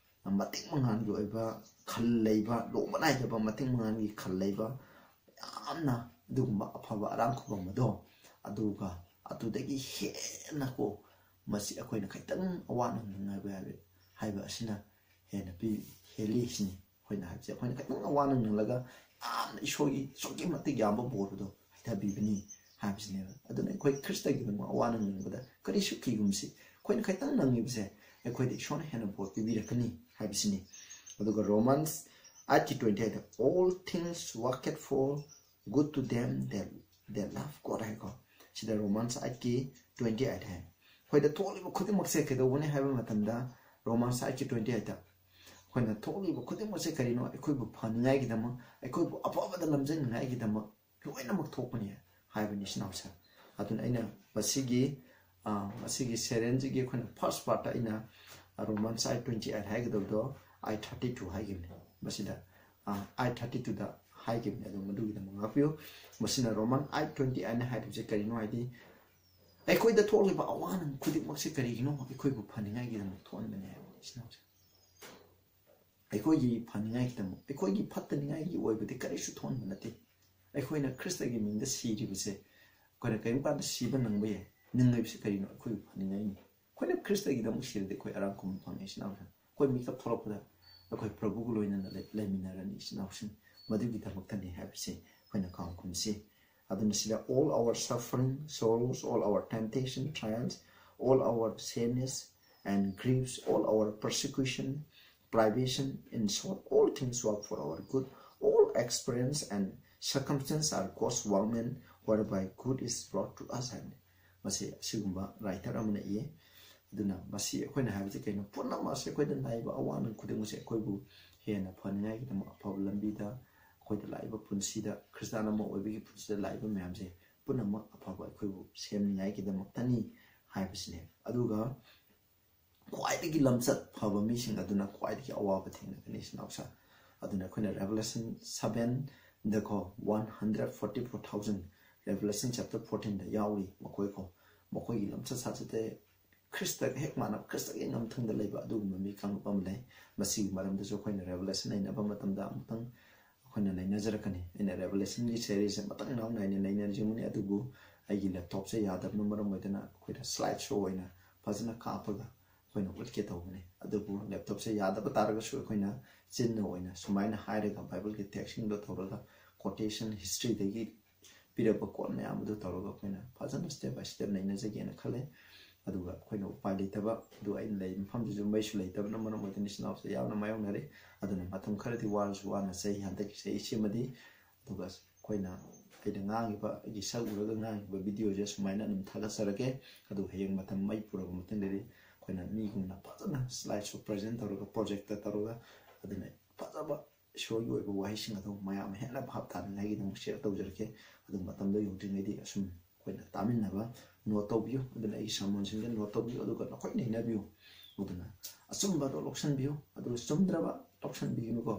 ꯃꯇꯤꯛ ꯃꯉꯥꯜꯒꯤ ꯑꯣꯏꯕ ꯈꯜ ꯂꯩꯕ, ꯂꯣꯝꯕ ꯅꯥꯏꯗꯕ ꯃꯇꯤꯛ ꯃꯉꯥꯜꯒꯤ ꯈꯜ ꯂꯩꯕ ꯌꯥꯝꯅ ꯑꯗꯨꯒꯨꯝꯕ ꯑꯐꯕ ꯑꯔꯥꯡ ꯈꯨꯕꯝ ꯑꯗꯣ, ꯑꯗꯨꯒ ꯑꯗꯨꯗꯒꯤ ꯍꯦꯟꯅ ꯀꯣ, ꯃꯁꯤ ꯑꯩꯈꯣꯏꯅ ꯈꯤꯇꯪ ꯑꯋꯥ ꯅꯪꯅꯉꯥꯏꯕ ꯍꯥꯏꯕ, ꯍꯥꯏꯕ ꯑꯁꯤꯅ ꯍꯦꯟꯅ ꯄꯤ, ꯍꯦꯜꯂꯤ ꯁꯤꯅꯤ꯫ ꯑꯩꯈꯣꯏꯅ ꯍꯥꯏꯕꯁꯦ, ꯑꯩꯈꯣꯏꯅ ꯈꯤꯇꯪ ꯑꯋꯥ ꯅꯪꯅꯂꯒ ꯌꯥꯝꯅ ꯏꯁꯣꯔꯒꯤ ꯑꯁꯨꯛꯀꯤ ꯃꯇꯤꯛ ꯌꯥꯝꯕ ꯕꯣꯔ ꯑꯗꯣ ꯍꯩꯊꯕꯤꯕꯅꯤ ꯍꯥꯏꯕꯁꯤꯅꯦꯕ꯫ ꯑꯗꯨꯅ ꯑꯩꯈꯣꯏ ꯈ꯭ꯔꯤꯁꯇꯒꯤꯗꯃꯛ ꯑꯋꯥ ꯅꯪꯅꯕꯗ ꯀꯔꯤꯁꯨ ꯀꯤꯒꯨꯝꯁꯤ, ꯑꯩꯈꯣꯏꯅ ꯈꯤꯇꯪ ꯅꯪꯉꯤꯕꯁꯦ ꯑꯩꯈꯣꯏꯗ ꯏꯁꯣꯔꯅ ꯍꯦꯟꯅ ꯕꯣꯔ ꯄꯤꯕꯤꯔꯛꯀꯅꯤ ꯍꯥꯏꯕꯁꯤꯅꯤ꯫ ꯑꯗꯨꯒ Romans eight ꯀꯤ twenty eight the, "All things worketh for good to them that, that love God" ꯍꯥꯏꯀꯣ꯫ ꯁꯤꯗ Romans eight ꯀꯤ twenty eight ꯍꯥꯏ꯫ ꯑꯩꯈꯣꯏꯗ ꯊꯣꯛꯂꯤꯕ ꯈꯨꯗꯤꯡꯃꯛꯁꯦ ꯀꯩꯗꯧꯕꯅꯤ ꯍꯥꯏꯕ ꯃꯇꯝꯗ, Romans eight ꯀꯤ twenty eight ꯇ ꯑꯩꯈꯣꯏꯅ ꯊꯣꯛꯂꯤꯕ ꯈꯨꯗꯤꯡꯃꯛꯁꯦ ꯀꯔꯤꯅꯣ? ꯑꯩꯈꯣꯏꯕꯨ ꯐꯅꯤꯡꯉꯥꯏꯒꯤꯗꯃꯛ, ꯑꯩꯈꯣꯏꯕꯨ ꯑꯐꯕꯗ ꯂꯝꯖꯤꯡꯅꯤꯡꯉꯥꯏꯒꯤꯗꯃꯛ ꯂꯣꯏꯅꯃꯛ ꯊꯣꯛꯄꯅꯤ ꯍꯥꯏꯕꯅꯤ, ꯏꯆꯤꯟ ꯏꯅꯥꯎꯁꯦ꯫ ꯑꯗꯨꯅ ꯑꯩꯅ ꯃꯁꯤꯒꯤ, ꯑ, ꯃꯁꯤꯒꯤ ꯁꯦꯔꯦꯟꯁꯤꯒꯤ ꯑꯩꯈꯣꯏꯅ first part ꯇ ꯑꯩꯅ, ꯑ, Romans eight twenty eight ꯍꯥꯏꯒꯗꯕꯗꯣ eight thirty two ꯍꯥꯏꯈꯤꯕꯅꯤ꯫ ꯃꯁꯤꯗ, ꯑ, eight thirty two ꯗ ꯍꯥꯏꯈꯤꯕꯅꯤ꯫ ꯑꯗꯨ ꯃꯗꯨꯒꯤꯗꯃꯛ ꯉꯥꯛꯄꯤꯌꯨ꯫ ꯃꯁꯤꯅ Roman eight twenty eight ꯍꯥꯏꯅ ꯍꯥꯏꯔꯤꯕꯁꯦ ꯀꯔꯤꯅꯣ ꯍꯥꯏꯗꯤ, ꯑꯩꯈꯣꯏꯗ ꯊꯣꯛꯂꯤꯕ ꯑꯋꯥ ꯅꯪ ꯈꯨꯗꯤꯡꯃꯛꯁꯦ ꯀꯔꯤꯒꯤꯅꯣ? ꯑꯩꯈꯣꯏꯕꯨ ꯐꯅꯤꯡꯉꯥꯏꯒꯤꯗꯃꯛ ꯊꯣꯛꯍꯟꯕꯅꯦ ꯍꯥꯏꯕꯅꯤ, ꯏꯆꯤꯟ ꯏꯅꯥꯎꯁꯦ꯫ ꯑꯩꯈꯣꯏꯒꯤ ꯐꯅꯤꯡꯉꯥꯏꯒꯤꯗꯃꯛ, ꯑꯩꯈꯣꯏꯒꯤ ꯐꯠꯇꯅꯤꯡꯉꯥꯏꯒꯤ ꯑꯣꯏꯕꯗꯤ ꯀꯔꯤꯁꯨ ꯊꯣꯛꯍꯟꯕ ꯅꯠꯇꯦ꯫ ꯑꯩꯈꯣꯏꯅ ꯈ꯭ꯔꯤꯁꯇꯒꯤ ꯃꯤꯡꯗ ꯁꯤꯔꯤꯕꯁꯦ, ꯑꯩꯈꯣꯏꯅ ꯀꯔꯤꯒꯨꯝꯕ ꯀꯥꯟꯗ ꯁꯤꯕ ꯅꯪꯕ ꯌꯥꯏ꯫ ꯅꯪꯂꯤꯕꯁꯦ ꯀꯔꯤꯅꯣ? ꯑꯩꯈꯣꯏꯕꯨ ꯐꯅꯤꯡꯉꯥꯏꯅꯤ꯫ ꯑꯩꯈꯣꯏꯅ ꯈ꯭ꯔꯤꯁꯇꯒꯤꯗꯃꯛ ꯁꯤꯔꯗꯤ ꯑꯩꯈꯣꯏ ꯑꯔꯥꯝ ꯈꯨꯝꯕ ꯐꯪꯉꯦ, ꯏꯆꯤꯟ ꯏꯅꯥꯎꯁꯤꯡ꯫ ꯑꯩꯈꯣꯏ ꯃꯤꯀꯞ ꯊꯣꯛꯂꯛꯄꯗ ꯑꯩꯈꯣꯏ ꯄ꯭ꯔꯚꯨꯒ ꯂꯣꯏꯅꯅ ꯂꯩ-, ꯂꯩꯃꯤꯟꯅꯔꯅꯤ, ꯏꯆꯤꯟ ꯏꯅꯥꯎꯁꯤꯡ꯫ ꯃꯗꯨꯒꯤꯗꯃꯛꯇꯅꯤ ꯍꯥꯏꯕꯁꯤ ꯑꯩꯈꯣꯏꯅ ꯀꯥꯎꯈꯨꯝꯁꯤ꯫ ꯑꯗꯨꯅ ꯁꯤꯗ, "All our suffering, sorrows, all our temptation, trials, all our sadness and griefs, all our persecution, privation, in short, all things work for our good, all experience and "Circumstances are God's workman whereby good is brought to us" ꯍꯥꯏꯕꯅꯤ꯫ ꯃꯁꯤ ꯑꯁꯤꯒꯨꯝꯕ writer ꯑꯃꯅ ꯏꯌꯦ꯫ ꯑꯗꯨꯅ ꯃꯁꯤ ꯑꯩꯈꯣꯏꯅ ꯍꯥꯏꯕꯁꯤ ꯀꯩꯅꯣ? ꯄꯨꯝꯅꯃꯛ ꯑꯁꯤ ꯑꯩꯈꯣꯏꯗ ꯂꯥꯛꯏꯕ ꯑꯋꯥ ꯑꯅꯥ ꯈꯨꯗꯤꯡꯃꯛꯁꯦ ꯑꯩꯈꯣꯏꯕꯨ ꯍꯦꯟꯅ ꯐꯅꯤꯡꯉꯥꯏꯒꯤꯗꯃꯛ, ꯑꯐꯕ ꯂꯝꯕꯤꯗ, ꯑꯩꯈꯣꯏꯗ ꯂꯥꯛꯏꯕ ꯄꯨꯟꯁꯤꯗ, ꯈ꯭ꯔꯤꯁꯇꯥꯟ ꯑꯃ ꯑꯣꯏꯕꯒꯤ ꯄꯨꯟꯁꯤꯗ ꯂꯥꯛꯏꯕ ꯃꯌꯥꯝꯁꯦ ꯄꯨꯝꯅꯃꯛ ꯑꯐꯕ ꯑꯩꯈꯣꯏꯕꯨ ꯁꯦꯝꯅꯤꯡꯉꯥꯏꯒꯤꯗꯃꯛꯇꯅꯤ ꯍꯥꯏꯕꯁꯤꯅꯦ꯫ ꯑꯗꯨꯒ ꯈ꯭ꯋꯥꯏꯗꯒꯤ ꯂꯝꯆꯠ ꯐꯕ ꯃꯤꯁꯤꯡ ꯑꯗꯨꯅ ꯈ꯭ꯋꯥꯏꯗꯒꯤ ꯑꯋꯥꯕ ꯊꯦꯡꯅꯒꯅꯤ, ꯏꯆꯤꯟ ꯏꯅꯥꯎꯁꯥ꯫ ꯑꯗꯨꯅ ꯑꯩꯈꯣꯏꯅ Revelation sevenꯗꯀꯣ, one hundred forty four thousand, Revelation chapter fourteenꯗ ꯌꯥꯎꯔꯤ꯫ ꯃꯈꯣꯏꯀꯣ, ꯃꯈꯣꯏꯒꯤ ꯂꯝꯆꯠ ꯁꯥꯖꯠꯇ ꯈ꯭ꯔꯤꯁꯇꯒ ꯍꯦꯛ ꯃꯥꯟꯅꯕ, ꯈ꯭ꯔꯤꯁꯇꯒꯤ ꯅꯝꯊꯪꯗ ꯂꯩꯕ ꯑꯗꯨꯒꯨꯝꯕ ꯃꯤ ꯀꯥꯡꯂꯨꯞ ꯑꯃ ꯂꯩ꯫ ꯃꯁꯤꯒꯤ ꯃꯔꯝꯗꯁꯨ ꯑꯩꯈꯣꯏꯅ Revelation ꯅꯩꯅꯕ ꯃꯇꯝꯗ ꯑꯃꯨꯛꯇꯪ ꯑꯩꯈꯣꯏꯅ ꯅꯩꯅꯖꯔꯛꯀꯅꯤ꯫ ꯑꯩꯅ Revelationꯒꯤ seriesꯁꯦ ꯃꯇꯪ ꯅꯥꯎ ꯅꯥꯏꯅ ꯅꯩꯅꯖꯒꯅꯤ, ꯑꯗꯨꯕꯨ ꯑꯩꯒꯤ laptopꯁꯦ ꯌꯥꯗꯕꯅ ꯃꯔꯝ ꯑꯣꯏꯗꯅ ꯑꯩꯈꯣꯏꯅ slide show ꯑꯣꯏꯅ ꯐꯖꯅ ꯀꯥꯞꯄꯒ ꯑꯩꯈꯣꯏꯅ ꯎꯠꯀꯦ ꯇꯧꯕꯅꯤ꯫ ꯑꯗꯨꯕꯨ laptopꯁꯦ ꯌꯥꯗꯕ ꯇꯥꯔꯒꯁꯨ ꯑꯩꯈꯣꯏꯅ ꯆꯤꯟꯅ ꯑꯣꯏꯅ ꯁꯨꯃꯥꯏꯅ ꯍꯥꯏꯔꯒ Bibleꯒꯤ textꯁꯤꯡꯗꯣ ꯇꯧꯔꯒ, quotation historyꯗꯒꯤ ꯄꯤꯔꯛꯄ quote ꯃꯌꯥꯝ ꯑꯗꯨ ꯇꯧꯔꯒ ꯑꯩꯈꯣꯏꯅ ꯐꯖꯅ step by step ꯅꯩꯅꯖꯒꯦꯅ ꯈꯜꯂꯦ꯫ ꯑꯗꯨꯒ ꯑꯩꯈꯣꯏꯅ ꯎꯄꯥꯏ ꯂꯩꯇꯕ, ꯑꯗꯨ ꯑꯩꯅ ꯂꯩ ꯃꯐꯝꯗꯨꯁꯨ ꯃꯩꯁꯨ ꯂꯩꯇꯕꯅ ꯃꯔꯝ ꯑꯣꯏꯗꯨꯅ ꯏꯆꯤꯟ ꯏꯅꯥꯎꯁꯦ ꯌꯥꯝꯅ ꯃꯥꯌꯣꯛꯅꯔꯤ꯫ ꯑꯗꯨꯅ ꯃꯇꯝ ꯈꯔꯗꯤ ꯋꯥꯔꯁꯨ ꯋꯥꯅ ꯆꯍꯤ, ꯍꯟꯗꯛꯀꯤ ꯆꯍꯤꯁꯤꯃꯗꯤ, ꯑꯗꯨꯒ ꯑꯩꯈꯣꯏꯅ, ꯑꯩꯅ ꯉꯥꯡꯉꯤꯕ, ꯑꯩꯒꯤ ꯁꯛ ꯎꯔꯒ ꯉꯥꯡꯉꯤꯕ videoꯁꯦ ꯁꯨꯃꯥꯏꯅ ꯑꯗꯨꯝ ꯊꯥꯒꯠꯆꯔꯒꯦ꯫ ꯑꯗꯨ ꯍꯌꯦꯡ ꯃꯇꯝ ꯃꯩ ꯄꯨꯔꯕ ꯃꯇꯨꯡꯗꯗꯤ ꯑꯩꯈꯣꯏꯅ ꯃꯤꯒꯨꯝꯅ ꯐꯖꯅ slide show present ꯇꯧꯔꯒ, projectꯇ ꯇꯧꯔꯒ, ꯑꯗꯨꯅ ꯐꯖꯕ ꯏꯁꯣꯔꯒꯤ ꯑꯣꯏꯕ ꯋꯥꯍꯩꯁꯤꯡ ꯑꯗꯨ ꯃꯌꯥꯝ ꯍꯦꯟꯅ ꯚꯥꯞ ꯇꯥꯅꯤꯡꯉꯥꯏꯒꯤꯗꯃꯛ share ꯇꯧꯖꯔꯛꯀꯦ꯫ ꯑꯗꯨ ꯃꯇꯝꯗꯣ ꯌꯧꯗ꯭ꯔꯤꯉꯩꯗꯤ ꯑꯁꯨꯝ ꯑꯩꯈꯣꯏꯅ ꯇꯥꯃꯤꯟꯅꯕ note ꯇꯧꯕꯤꯌꯨ꯫ ꯑꯗꯨꯅ ꯑꯩꯒꯤ sermonꯁꯤꯡꯗ note ꯇꯧꯕꯤꯌꯨ, ꯑꯗꯨꯒ ꯅꯈꯣꯏꯅ ꯏꯟꯅꯕꯤꯌꯨ꯫ ꯑꯗꯨꯅ ꯑꯆꯨꯝꯕ ꯑꯗꯣ ꯂꯧꯁꯟꯕꯤꯌꯨ, ꯑꯗꯨꯒ ꯆꯨꯝꯗ꯭ꯔꯕ ꯂꯧꯁꯟꯕꯤꯒꯅꯨꯀꯣ꯫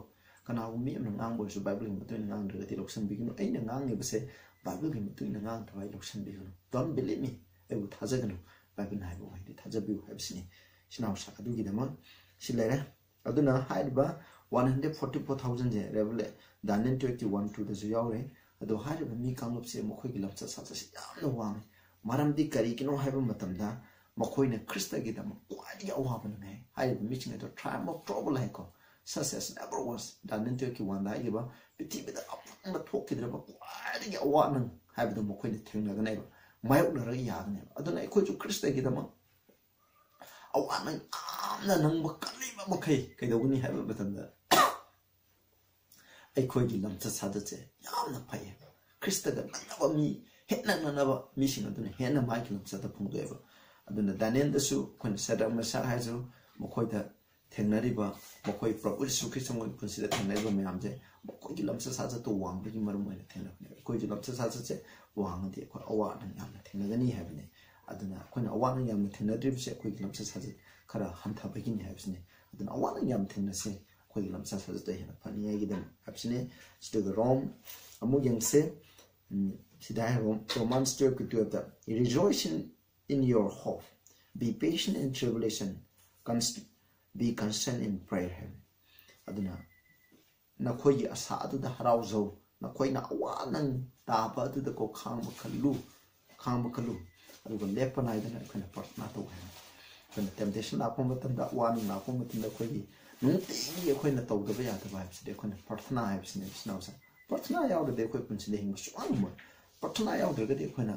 ꯀꯅꯥꯒꯨꯝꯕ ꯃꯤ ꯑꯃꯅ ꯉꯥꯡꯕ ꯑꯣꯏꯔꯁꯨ Bibleꯒꯤ ꯃꯇꯨꯡ ꯏꯟꯅ ꯉꯥꯡꯗ꯭ꯔꯒꯗꯤ ꯂꯧꯁꯟꯕꯤꯒꯅꯨ꯫ ꯑꯩꯅ ꯉꯥꯡꯉꯤꯕꯁꯦ Bibleꯒꯤ ꯃꯇꯨꯡ ꯏꯟꯅ ꯉꯥꯡꯗ꯭ꯔꯕ ꯑꯩ ꯂꯧꯁꯟꯕꯤꯒꯅꯨ꯫ Don't believe me, ꯑꯩꯕꯨ ꯊꯥꯖꯒꯅꯨ꯫ Bibleꯅ ꯍꯥꯏꯕ ꯋꯥꯍꯩꯗꯤ ꯊꯥꯖꯕꯤꯌꯨ ꯍꯥꯏꯕꯁꯤꯅꯤ꯫ ꯏꯆꯤꯟ ꯏꯅꯥꯎꯁꯥ, ꯑꯗꯨꯒꯤꯗꯃꯛ ꯁꯤ ꯂꯩꯔꯦ꯫ ꯑꯗꯨꯅ ꯍꯥꯏꯔꯤꯕ one hundred forty four thousandꯁꯦ Revelation, Daniel twelveꯀꯤ one twoꯗꯁꯨ ꯌꯥꯎꯔꯦ꯫ ꯑꯗꯣ ꯍꯥꯏꯔꯤꯕ ꯃꯤ ꯀꯥꯡꯂꯨꯞꯁꯦ ꯃꯈꯣꯏꯒꯤ ꯂꯝꯆꯠ ꯁꯥꯖꯠꯁꯤ ꯌꯥꯝꯅ ꯋꯥꯡꯉꯤ꯫ ꯃꯔꯝꯗꯤ ꯀꯔꯤꯒꯤꯅꯣ ꯍꯥꯏꯕ ꯃꯇꯝꯗ ꯃꯈꯣꯏꯅ ꯈ꯭ꯔꯤꯁꯇꯒꯤꯗꯃꯛ ꯈ꯭ꯋꯥꯏꯗꯒꯤ ꯑꯋꯥꯕ ꯅꯪꯉꯦ꯫ ꯍꯥꯏꯔꯤꯕ ꯃꯤꯁꯤꯡ ꯑꯗꯣ triumph of trouble ꯍꯥꯏꯀꯣ, such as never was, Daniel twelveꯀꯤ oneꯗ ꯍꯥꯏꯈꯤꯕ, ꯄ꯭ꯔꯤꯊꯤꯕꯤꯗ ꯑꯃꯨꯛ ꯊꯣꯛꯈꯤꯗ꯭ꯔꯕ ꯈ꯭ꯋꯥꯏꯗꯒꯤ ꯑꯋꯥ ꯅꯪ ꯍꯥꯏꯕꯗꯣ ꯃꯈꯣꯏꯅ ꯊꯦꯡꯅꯒꯅꯦꯕ, ꯃꯥꯌꯣꯛꯅꯔꯒ ꯌꯥꯒꯅꯦꯕ꯫ ꯑꯗꯨꯅ ꯑꯩꯈꯣꯏꯁꯨ ꯈ꯭ꯔꯤꯁꯇꯒꯤꯗꯃꯛ ꯑꯋꯥ ꯅꯪ ꯌꯥꯝꯅ ꯅꯪꯕ ꯀꯜꯂꯤꯕ ꯃꯈꯩ ꯀꯩꯗꯧꯒꯅꯤ ꯍꯥꯏꯕ ꯃꯇꯝꯗ ꯑꯩꯈꯣꯏꯒꯤ ꯂꯝꯆꯠ ꯁꯥꯖꯠꯁꯦ ꯌꯥꯝꯅ ꯐꯩꯌꯦ꯫ ꯈ꯭ꯔꯤꯁꯇꯒ ꯅꯛꯅꯕ ꯃꯤ, ꯍꯦꯛ ꯅꯛꯅꯅꯕ ꯃꯤꯁꯤꯡ ꯑꯗꯨꯅ ꯍꯦꯟꯅ ꯃꯥꯒꯤ ꯂꯝꯆꯠꯇ ꯐꯣꯡꯗꯣꯛꯑꯦꯕ꯫ ꯑꯗꯨꯅ ꯗꯥꯅꯤꯌꯦꯜꯗꯁꯨ ꯑꯩꯈꯣꯏꯅ ꯁꯦꯗ꯭ꯔꯛ, ꯃꯦꯁꯥꯛ ꯍꯥꯏꯔꯁꯨ, ꯃꯈꯣꯏꯗ ꯊꯦꯡꯅꯔꯤꯕ, ꯃꯈꯣꯏ ꯄ꯭ꯔꯚꯨ ꯖꯤꯁꯨ ꯈ꯭ꯔꯤꯁꯇ ꯃꯈꯣꯏꯒꯤ ꯄꯨꯟꯁꯤꯗ ꯊꯦꯡꯅꯔꯤꯕ ꯃꯌꯥꯝꯁꯦ ꯃꯈꯣꯏꯒꯤ ꯂꯝꯆꯠ ꯁꯥꯖꯠꯇꯣ ꯋꯥꯡꯕꯒꯤ ꯃꯔꯝ ꯑꯣꯏꯅ ꯊꯦꯡꯅꯕꯅꯦ꯫ ꯑꯩꯈꯣꯏꯁꯨ ꯂꯝꯆꯠ ꯁꯥꯖꯠꯁꯦ ꯋꯥꯡꯉꯗꯤ ꯑꯩꯈꯣꯏ ꯑꯋꯥ ꯑꯅꯪ ꯌꯥꯝꯅ ꯊꯦꯡꯅꯒꯅꯤ ꯍꯥꯏꯕꯅꯦ꯫ ꯑꯗꯨꯅ ꯑꯩꯈꯣꯏꯅ ꯑꯋꯥ ꯑꯅꯪ ꯌꯥꯝꯅ ꯊꯦꯡꯅꯗ꯭ꯔꯤꯕꯁꯦ ꯑꯩꯈꯣꯏꯒꯤ ꯂꯝꯆꯠ ꯁꯥꯖꯠ ꯈꯔ ꯍꯟꯊꯕꯒꯤꯅꯤ ꯍꯥꯏꯕꯁꯤꯅꯦ꯫ ꯑꯗꯨꯅ ꯑꯋꯥ ꯑꯅꯪ ꯌꯥꯝ ꯊꯦꯡꯅꯁꯦ, ꯑꯩꯈꯣꯏꯒꯤ ꯂꯝꯆꯠ ꯁꯥꯖꯠꯇ ꯍꯦꯟꯅ ꯐꯅꯤꯡꯉꯥꯏꯒꯤꯗꯃꯛ ꯍꯥꯏꯕꯁꯤꯅꯦ꯫ ꯑꯗꯨꯒ ꯔꯣꯝ ꯑꯃꯨꯛ ꯌꯦꯡꯁꯦ꯫ ꯎꯝ, ꯁꯤꯗ ꯍꯥꯏ ꯔꯣꯝ, Romans twelve ꯀꯤ twelve ꯇ, "Rejoice in, in your hope, be patient in tribulation, const-, be constant in prayer" ꯍꯥꯏꯕꯅꯤ꯫ ꯑꯗꯨꯅ ꯅꯈꯣꯏꯒꯤ ꯑꯁꯥ ꯑꯗꯨꯗ ꯍꯔꯥꯎꯖꯧ, ꯅꯈꯣꯏꯅ ꯑꯋꯥ ꯅꯪ ꯇꯥꯕ ꯑꯗꯨꯗꯀꯣ ꯈꯥꯡꯕ ꯈꯜꯂꯨ, ꯈꯥꯡꯕ ꯈꯜꯂꯨ꯫ ꯑꯗꯨꯒ ꯂꯦꯞꯄ ꯅꯥꯏꯗꯅ ꯑꯩꯈꯣꯏꯅ ꯄ꯭ꯔꯊꯅꯥ ꯇꯧ ꯍꯥꯏꯕꯅꯤ꯫ ꯑꯩꯈꯣꯏꯅ ꯇꯦꯝꯇꯦꯁꯟ ꯂꯥꯛꯄ ꯃꯇꯝꯗ, ꯑꯋꯥ ꯅꯪ ꯂꯥꯛꯄ ꯃꯇꯝꯗ ꯑꯩꯈꯣꯏꯒꯤ ꯅꯨꯡꯇꯤꯒꯤ ꯑꯩꯈꯣꯏꯅ ꯇꯧꯗꯕ ꯌꯥꯗꯕ ꯍꯥꯏꯕꯁꯤꯗꯤ ꯑꯩꯈꯣꯏꯅ ꯄ꯭ꯔꯊꯅꯥ ꯍꯥꯏꯕꯁꯤꯅꯦ, ꯏꯆꯤꯟ ꯏꯅꯥꯎꯁꯦ꯫ ꯄ꯭ꯔꯊꯅꯥ ꯌꯥꯎꯗ꯭ꯔꯗꯤ ꯑꯩꯈꯣꯏ ꯄꯨꯟꯁꯤꯗ ꯍꯤꯡꯕ ꯁꯨꯡꯉꯝ ꯉꯝꯃꯣꯏ꯫ ꯄ꯭ꯔꯊꯅꯥ ꯌꯥꯎꯗ꯭ꯔꯒꯗꯤ ꯑꯩꯈꯣꯏꯅ,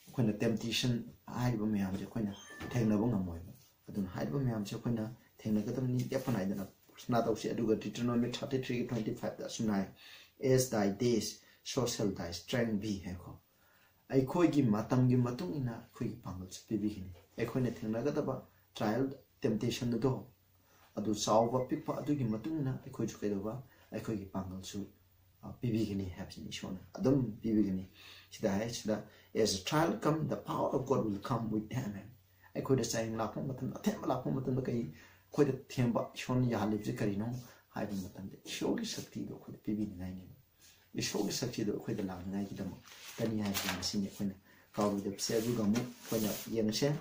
ꯑꯩꯈꯣꯏꯅ ꯇꯦꯝꯇꯦꯁꯟ ꯍꯥꯏꯔꯤꯕ ꯃꯌꯥꯝꯁꯦ ꯑꯩꯈꯣꯏꯅ ꯊꯦꯡꯅꯕ ꯉꯝꯃꯣꯏꯕ꯫ ꯑꯗꯨꯅ ꯍꯥꯏꯔꯤꯕ ꯃꯌꯥꯝꯁꯦ ꯑꯩꯈꯣꯏꯅ ꯊꯦꯡꯅꯒꯗꯕꯅꯤ, ꯂꯦꯞꯄ ꯅꯥꯏꯗꯅ ꯄ꯭ꯔꯊꯅꯥ ꯇꯧꯁꯤ꯫ ꯑꯗꯨꯒ Deuteronomy thirty three ꯒꯤ twenty five ꯇ ꯑꯁꯨꯝꯅ ꯍꯥꯏ, "As thy days, so shall thy strength be" ꯍꯥꯏꯀꯣ꯫ ꯑꯩꯈꯣꯏꯒꯤ ꯃꯇꯝꯒꯤ ꯃꯇꯨꯡ ꯏꯟꯅ ꯑꯩꯈꯣꯏꯒꯤ ꯄꯥꯡꯒꯜꯁꯨ ꯄꯤꯕꯤꯒꯅꯤ꯫ ꯑꯩꯈꯣꯏꯅ ꯊꯦꯡꯅꯒꯗꯕ trial, temptation ꯑꯗꯣ, ꯑꯗꯨ ꯆꯥꯎꯕ ꯄꯤꯛꯄ ꯑꯗꯨꯒꯤ ꯃꯇꯨꯡ ꯏꯟꯅ ꯑꯩꯈꯣꯏꯁꯨ ꯀꯩꯗꯧꯕ, ꯑꯩꯈꯣꯏꯒꯤ ꯄꯥꯡꯒꯜꯁꯨ, ꯑ, ꯄꯤꯕꯤꯒꯅꯤ ꯍꯥꯏꯕꯁꯤꯅꯤ꯫ ꯏꯁꯣꯔꯅ ꯑꯗꯨꯝ ꯄꯤꯕꯤꯒꯅꯤ꯫ ꯁꯤꯗ ꯍꯥꯏ, ꯁꯤꯗ, "As a trial come, the power of God will come with them" ꯍꯥꯏ꯫ ꯑꯩꯈꯣꯏꯗ ꯆꯌꯦꯡ ꯂꯥꯛꯄ ꯃꯇꯝꯗ, ꯑꯊꯦꯝꯕ ꯂꯥꯛꯄ ꯃꯇꯝꯗ ꯀꯩ ꯑꯩꯈꯣꯏꯗ ꯊꯦꯝꯕ, ꯏꯁꯣꯔꯅ ꯌꯥꯍꯜꯂꯤꯕꯁꯦ ꯀꯔꯤꯅꯣ ꯍꯥꯏꯕ ꯃꯇꯝꯗ ꯏꯁꯣꯔꯒꯤ ꯁꯛꯇꯤꯗꯣ ꯑꯩꯈꯣꯏꯗ ꯄꯤꯕꯤꯅꯤꯡꯉꯥꯏꯅꯦꯕ꯫ ꯏꯁꯣꯔꯒꯤ ꯁꯛꯇꯤꯗꯣ ꯑꯩꯈꯣꯏꯗ ꯂꯥꯛꯅꯤꯡꯉꯥꯏꯒꯤꯗꯃꯛꯇꯅꯤ ꯍꯥꯏꯕꯁꯤ ꯉꯁꯤꯅꯤ ꯑꯩꯈꯣꯏꯅ ꯀꯥꯎꯔꯣꯏꯗꯕꯁꯦ꯫ ꯑꯗꯨꯒ ꯑꯃꯨꯛ ꯑꯩꯈꯣꯏꯅ ꯌꯦꯡꯉꯁꯦ,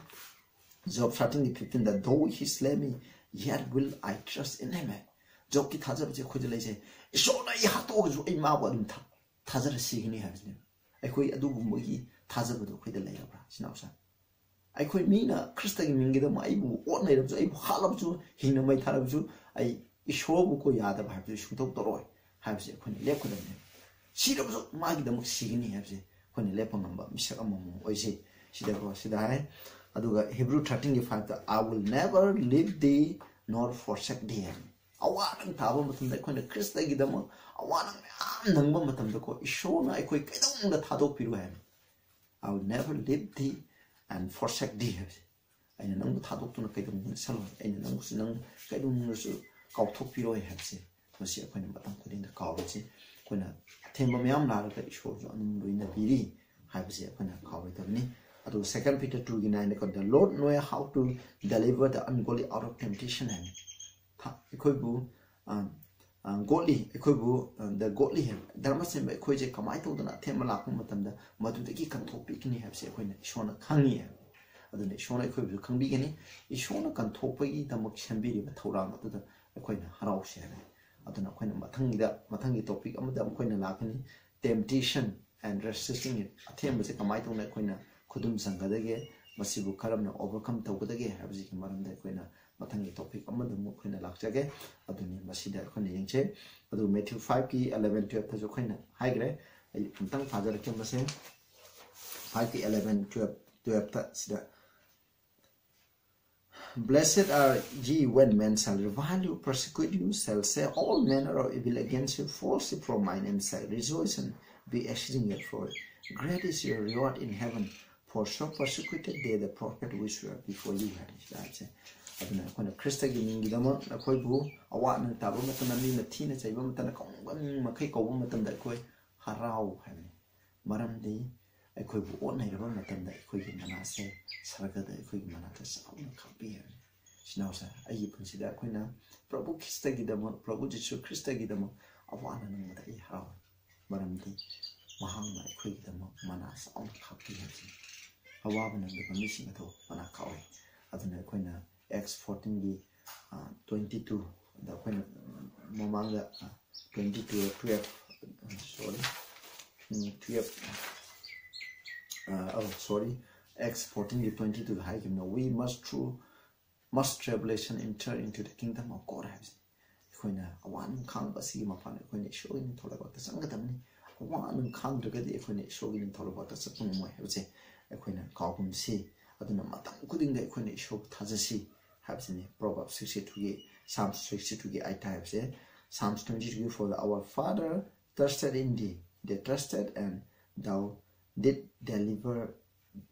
Job thirteen ꯒꯤ fifteen the, "Though he slay me, yet will I trust in him" ꯍꯥꯏ꯫ ꯖꯣꯕꯀꯤ ꯊꯥꯖꯕꯁꯦ ꯑꯩꯈꯣꯏꯗ ꯂꯩꯖꯩ꯫ "ꯏꯁꯣꯔꯅ ꯑꯩ ꯍꯥꯠꯇꯣꯛꯑꯒꯁꯨ ꯑꯩ ꯃꯥꯕꯨ ꯑꯗꯨꯝ ꯊꯥ-, ꯊꯥꯖꯔ ꯁꯤꯒꯅꯤ" ꯍꯥꯏꯕꯁꯤꯅꯦꯕ꯫ ꯑꯩꯈꯣꯏ ꯑꯗꯨꯒꯨꯝꯕꯒꯤ ꯊꯥꯖꯕꯗꯣ ꯑꯩꯈꯣꯏꯗ ꯂꯩꯔꯕ꯭ꯔꯥ, ꯏꯆꯤꯟ ꯏꯅꯥꯎꯁꯦ? ꯑꯩꯈꯣꯏ ꯃꯤꯅ ꯈ꯭ꯔꯤꯁꯇꯒꯤ ꯃꯤꯡꯒꯤꯗꯃꯛ ꯑꯩꯕꯨ ꯑꯣꯠ ꯅꯩꯔꯕꯁꯨ, ꯑꯩꯕꯨ ꯍꯥꯠꯂꯕꯁꯨ, ꯍꯤꯡꯅ ꯃꯩ ꯊꯥꯔꯕꯁꯨ, ꯑꯩ ꯏꯁꯣꯔꯕꯨ ꯀꯣ ꯌꯥꯗꯕ ꯍꯥꯏꯕꯗꯨ ꯁꯨꯡꯇꯧ ꯇꯧꯔꯣꯏ ꯍꯥꯏꯕꯁꯦ ꯑꯩꯈꯣꯏꯅ ꯂꯦꯞꯀꯗꯕꯅꯦꯕ꯫ ꯁꯤꯔꯕꯁꯨ ꯃꯥꯒꯤꯗꯃꯛ ꯁꯤꯒꯅꯤ ꯍꯥꯏꯕꯁꯦ ꯑꯩꯈꯣꯏꯅ ꯂꯦꯞꯄ ꯉꯝꯕ ꯃꯤꯁꯛ ꯑꯃꯃꯝ ꯑꯣꯏꯁꯤ꯫ ꯁꯤꯗꯀꯣ, ꯁꯤꯗ ꯍꯥꯏ, ꯑꯗꯨꯒ Hebrew thirteen ꯒꯤ five ꯇ, "I will never leave thee nor forsake thee" ꯍꯥꯏꯕꯅꯤ꯫ ꯑꯋꯥ ꯑꯅꯪ ꯇꯥꯕ ꯃꯇꯝꯗ, ꯑꯩꯈꯣꯏꯅ ꯈ꯭ꯔꯤꯁꯇꯒꯤꯗꯃꯛ ꯑꯋꯥ ꯑꯅꯪ ꯃꯌꯥꯝ ꯅꯪꯕ ꯃꯇꯝꯗꯀꯣ, ꯏꯁꯣꯔꯅ ꯑꯩꯈꯣꯏ ꯀꯩꯗꯧꯅꯨꯡꯗ ꯊꯥꯗꯣꯛꯄꯤꯔꯣꯏ ꯍꯥꯏꯕꯅꯤ꯫ "I will never leave thee and forsake thee" ꯍꯥꯏꯕꯁꯦ, "ꯑꯩꯅ ꯅꯪꯕꯨ ꯊꯥꯗꯣꯛꯇꯨꯅ ꯀꯩꯗꯧꯅꯨꯡꯗ ꯆꯠꯂꯣꯏ, ꯑꯩꯅ ꯅꯪꯕꯨꯁꯨ, ꯅꯪ ꯀꯩꯗꯧꯅꯨꯡꯗꯁꯨ ꯀꯥꯎꯊꯣꯛꯄꯤꯔꯣꯏ" ꯍꯥꯏꯕꯁꯦ, ꯃꯁꯤ ꯑꯩꯈꯣꯏꯅ ꯃꯇꯝ ꯈꯨꯗꯤꯡꯗ ꯀꯥꯎꯔꯤꯁꯦ꯫ ꯑꯩꯈꯣꯏꯅ ꯑꯊꯦꯡꯕ ꯃꯌꯥꯝ ꯂꯥꯛꯂꯒ ꯏꯁꯣꯔꯁꯨ ꯑꯗꯨꯝ ꯂꯣꯏꯅꯕꯤꯔꯤ ꯍꯥꯏꯕꯁꯦ ꯑꯩꯈꯣꯏꯅ ꯀꯥꯎꯔꯣꯏꯗꯕꯅꯤ꯫ ꯑꯗꯨꯒ Second Peter two ꯒꯤ nine the, "The Lord know how to deliver the ungodly out of temptation" ꯍꯥꯏꯅ ꯊ-, ꯑꯩꯈꯣꯏꯕꯨ, ꯑ, ꯑ, godly, ꯑꯩꯈꯣꯏꯕꯨ, ꯑ, the godly ꯍꯥꯏꯕ ꯙꯔꯃ ꯁꯦꯝꯕ ꯑꯩꯈꯣꯏꯁꯦ ꯀꯃꯥꯏꯅ ꯇꯧꯗꯅ ꯑꯊꯦꯡꯕ ꯂꯥꯛꯄ ꯃꯇꯝꯗ ꯃꯗꯨꯗꯒꯤ ꯀꯟꯊꯣꯛꯄꯤꯒꯅꯤ ꯍꯥꯏꯕꯁꯦ ꯑꯩꯈꯣꯏꯅ ꯏꯁꯣꯔꯅ ꯈꯪꯉꯤ ꯍꯥꯏꯕ꯫ ꯑꯗꯨꯅ ꯏꯁꯣꯔꯅ ꯑꯩꯈꯣꯏꯕꯨꯁꯨ ꯈꯪꯕꯤꯒꯅꯤ꯫ ꯏꯁꯣꯔꯅ ꯀꯟꯊꯣꯛꯄꯒꯤꯗꯃꯛ ꯁꯦꯝꯕꯤꯔꯤꯕ ꯊꯧꯔꯥꯡ ꯑꯗꯨꯗ ꯑꯩꯈꯣꯏꯅ ꯍꯔꯥꯎꯁꯦ ꯍꯥꯏꯕꯅꯤ꯫ ꯑꯗꯨꯅ ꯑꯩꯈꯣꯏꯅ ꯃꯊꯪꯒꯤꯗ, ꯃꯊꯪꯒꯤ topic ꯑꯃꯗ ꯑꯩꯈꯣꯏꯅ ꯂꯥꯛꯀꯅꯤ, temptation and resisting it, ꯑꯊꯦꯡꯕꯁꯦ ꯀꯃꯥꯏꯅ ꯇꯧꯅ ꯑꯩꯈꯣꯏꯅ ꯈꯨꯗꯨꯝ ꯆꯟꯒꯗꯒꯦ, ꯃꯁꯤꯕꯨ ꯀꯔꯝꯅ overcome ꯇꯧꯒꯗꯒꯦ ꯍꯥꯏꯕꯁꯤꯒꯤ ꯃꯔꯝꯗ ꯑꯩꯈꯣꯏꯅ ꯃꯊꯪꯒꯤ topic ꯑꯃꯗ ꯑꯃꯨꯛ ꯑꯩꯈꯣꯏꯅ ꯂꯥꯛꯆꯒꯦ꯫ ꯑꯗꯨꯅꯤ ꯃꯁꯤꯗ ꯑꯩꯈꯣꯏꯅ ꯌꯦꯡꯁꯦ꯫ ꯑꯗꯨ Matthew five ꯀꯤ eleven twelve ꯇꯁꯨ ꯑꯩꯈꯣꯏꯅ ꯍꯥꯏꯈ꯭ꯔꯦ꯫ ꯑꯩ ꯑꯃꯨꯛꯇꯪ ꯄꯥꯖꯔꯛꯀꯦ ꯃꯁꯦ꯫ Five ꯀꯤ eleven, twelve, twelve ꯇ ꯁꯤꯗ, "Blessed are ye when men shall revile you, persecute you, shall say all manner of evil against you falsely for my name's sake. Rejoice and be exceeding glad, for great is your reward in heaven. For so persecuted they the prophet which were before you" ꯍꯥꯏꯔꯤꯁꯦ꯫ ꯑꯗꯨꯅ ꯑꯩꯈꯣꯏꯅ ꯈ꯭ꯔꯤꯁꯇꯒꯤ ꯃꯤꯡꯒꯤꯗꯃꯛ ꯑꯩꯈꯣꯏꯕꯨ ꯑꯋꯥ ꯑꯅꯥ ꯇꯥꯕ ꯃꯇꯝꯗ, ꯃꯤꯅ ꯊꯤꯅ ꯆꯩꯕ ꯃꯇꯝꯗ, ꯀꯧꯅꯤꯡꯕ ꯃꯈꯩ ꯀꯧꯕ ꯃꯇꯝꯗ ꯑꯩꯈꯣꯏ ꯍꯔꯥꯎ ꯍꯥꯏꯕꯅꯤ꯫ ꯃꯔꯝꯗꯤ ꯑꯩꯈꯣꯏꯕꯨ ꯑꯣꯠꯅꯔꯕ ꯃꯇꯝꯗ ꯑꯩꯈꯣꯏꯒꯤ ꯃꯅꯥꯁꯦ ꯁꯔꯒꯗ ꯑꯩꯈꯣꯏꯒꯤ ꯃꯅꯥꯗ ꯆꯥꯎꯅ ꯈꯥꯛꯄꯤ ꯍꯥꯏꯕꯅꯤ꯫ ꯏꯆꯤꯟ ꯏꯅꯥꯎꯁꯦ, ꯑꯩꯒꯤ ꯄꯨꯟꯁꯤꯗ ꯑꯩꯈꯣꯏꯅ ꯄ꯭ꯔꯚꯨ ꯈ꯭ꯔꯤꯁꯇꯒꯤꯗꯃꯛ, ꯄ꯭ꯔꯚꯨ ꯖꯤꯁꯨ ꯈ꯭ꯔꯤꯁꯇꯒꯤꯗꯃꯛ ꯑꯋꯥ ꯑꯅꯥ ꯅꯪꯕꯗ ꯑꯩ ꯍꯔꯥꯎꯏ꯫ ꯃꯔꯝꯗꯤ ꯃꯍꯥꯛꯅ ꯑꯩꯈꯣꯏꯒꯤꯗꯃꯛ ꯃꯅꯥ ꯆꯥꯎꯅ ꯈꯥꯛꯄꯤ ꯍꯥꯏꯕꯁꯤꯅꯤ꯫ ꯑꯋꯥꯕ ꯅꯪꯗꯕ ꯃꯤꯁꯤꯡ ꯑꯗꯨ ꯃꯅꯥ ꯈꯥꯛꯑꯣꯏ꯫ ꯑꯗꯨꯅ ꯑꯩꯈꯣꯏꯅ Acts fourteen ꯒꯤ, ꯑ, twenty two ꯗ ꯑꯩꯈꯣꯏꯅ ꯃꯃꯥꯡꯗ, ꯑ, twenty two, twelve, ꯑ, sorry, ꯎꯝ, twelve, ꯑ, oh, sorry, Acts fourteen ꯒꯤ twenty two the ꯍꯥꯏꯈꯤꯕꯅ, "We must through much tribulation enter into the kingdom of God" ꯍꯥꯏꯕꯁꯦ꯫ ꯑꯩꯈꯣꯏꯅ ꯑꯋꯥ ꯑꯅꯥ ꯈꯥꯡꯕ ꯑꯁꯤꯒꯤ ꯃꯄꯥꯟꯗ ꯑꯩꯈꯣꯏꯅ ꯏꯁꯣꯔꯒꯤ ꯅꯤꯡꯊꯧ ꯂꯩꯕꯥꯛꯇ ꯆꯪꯒꯗꯕꯅꯤ꯫ ꯑꯋꯥ ꯑꯅꯥ ꯈꯥꯡꯗ꯭ꯔꯒꯗꯤ ꯑꯩꯈꯣꯏꯅ ꯏꯁꯣꯔꯒꯤ ꯅꯤꯡꯊꯧ ꯂꯩꯕꯥꯛꯇ ꯆꯠꯄ ꯉꯝꯃꯣꯏ ꯍꯥꯏꯕꯁꯦ ꯑꯩꯈꯣꯏꯅ ꯀꯥꯎꯒꯨꯝꯁꯤ꯫ ꯑꯗꯨꯅ ꯃꯇꯝ ꯈꯨꯗꯤꯡꯗ ꯑꯩꯈꯣꯏꯅ ꯏꯁꯣꯔꯕꯨ ꯊꯥꯖꯁꯤ꯫ ꯍꯥꯏꯕꯁꯤꯅꯤ꯫ Proverbs sixty twoꯒꯤ, Psalms sixty twoꯒꯤ eight ꯍꯥꯏꯕꯁꯦ꯫ Psalms twenty two, "For our father trusted in thee, they trusted and thou did deliver,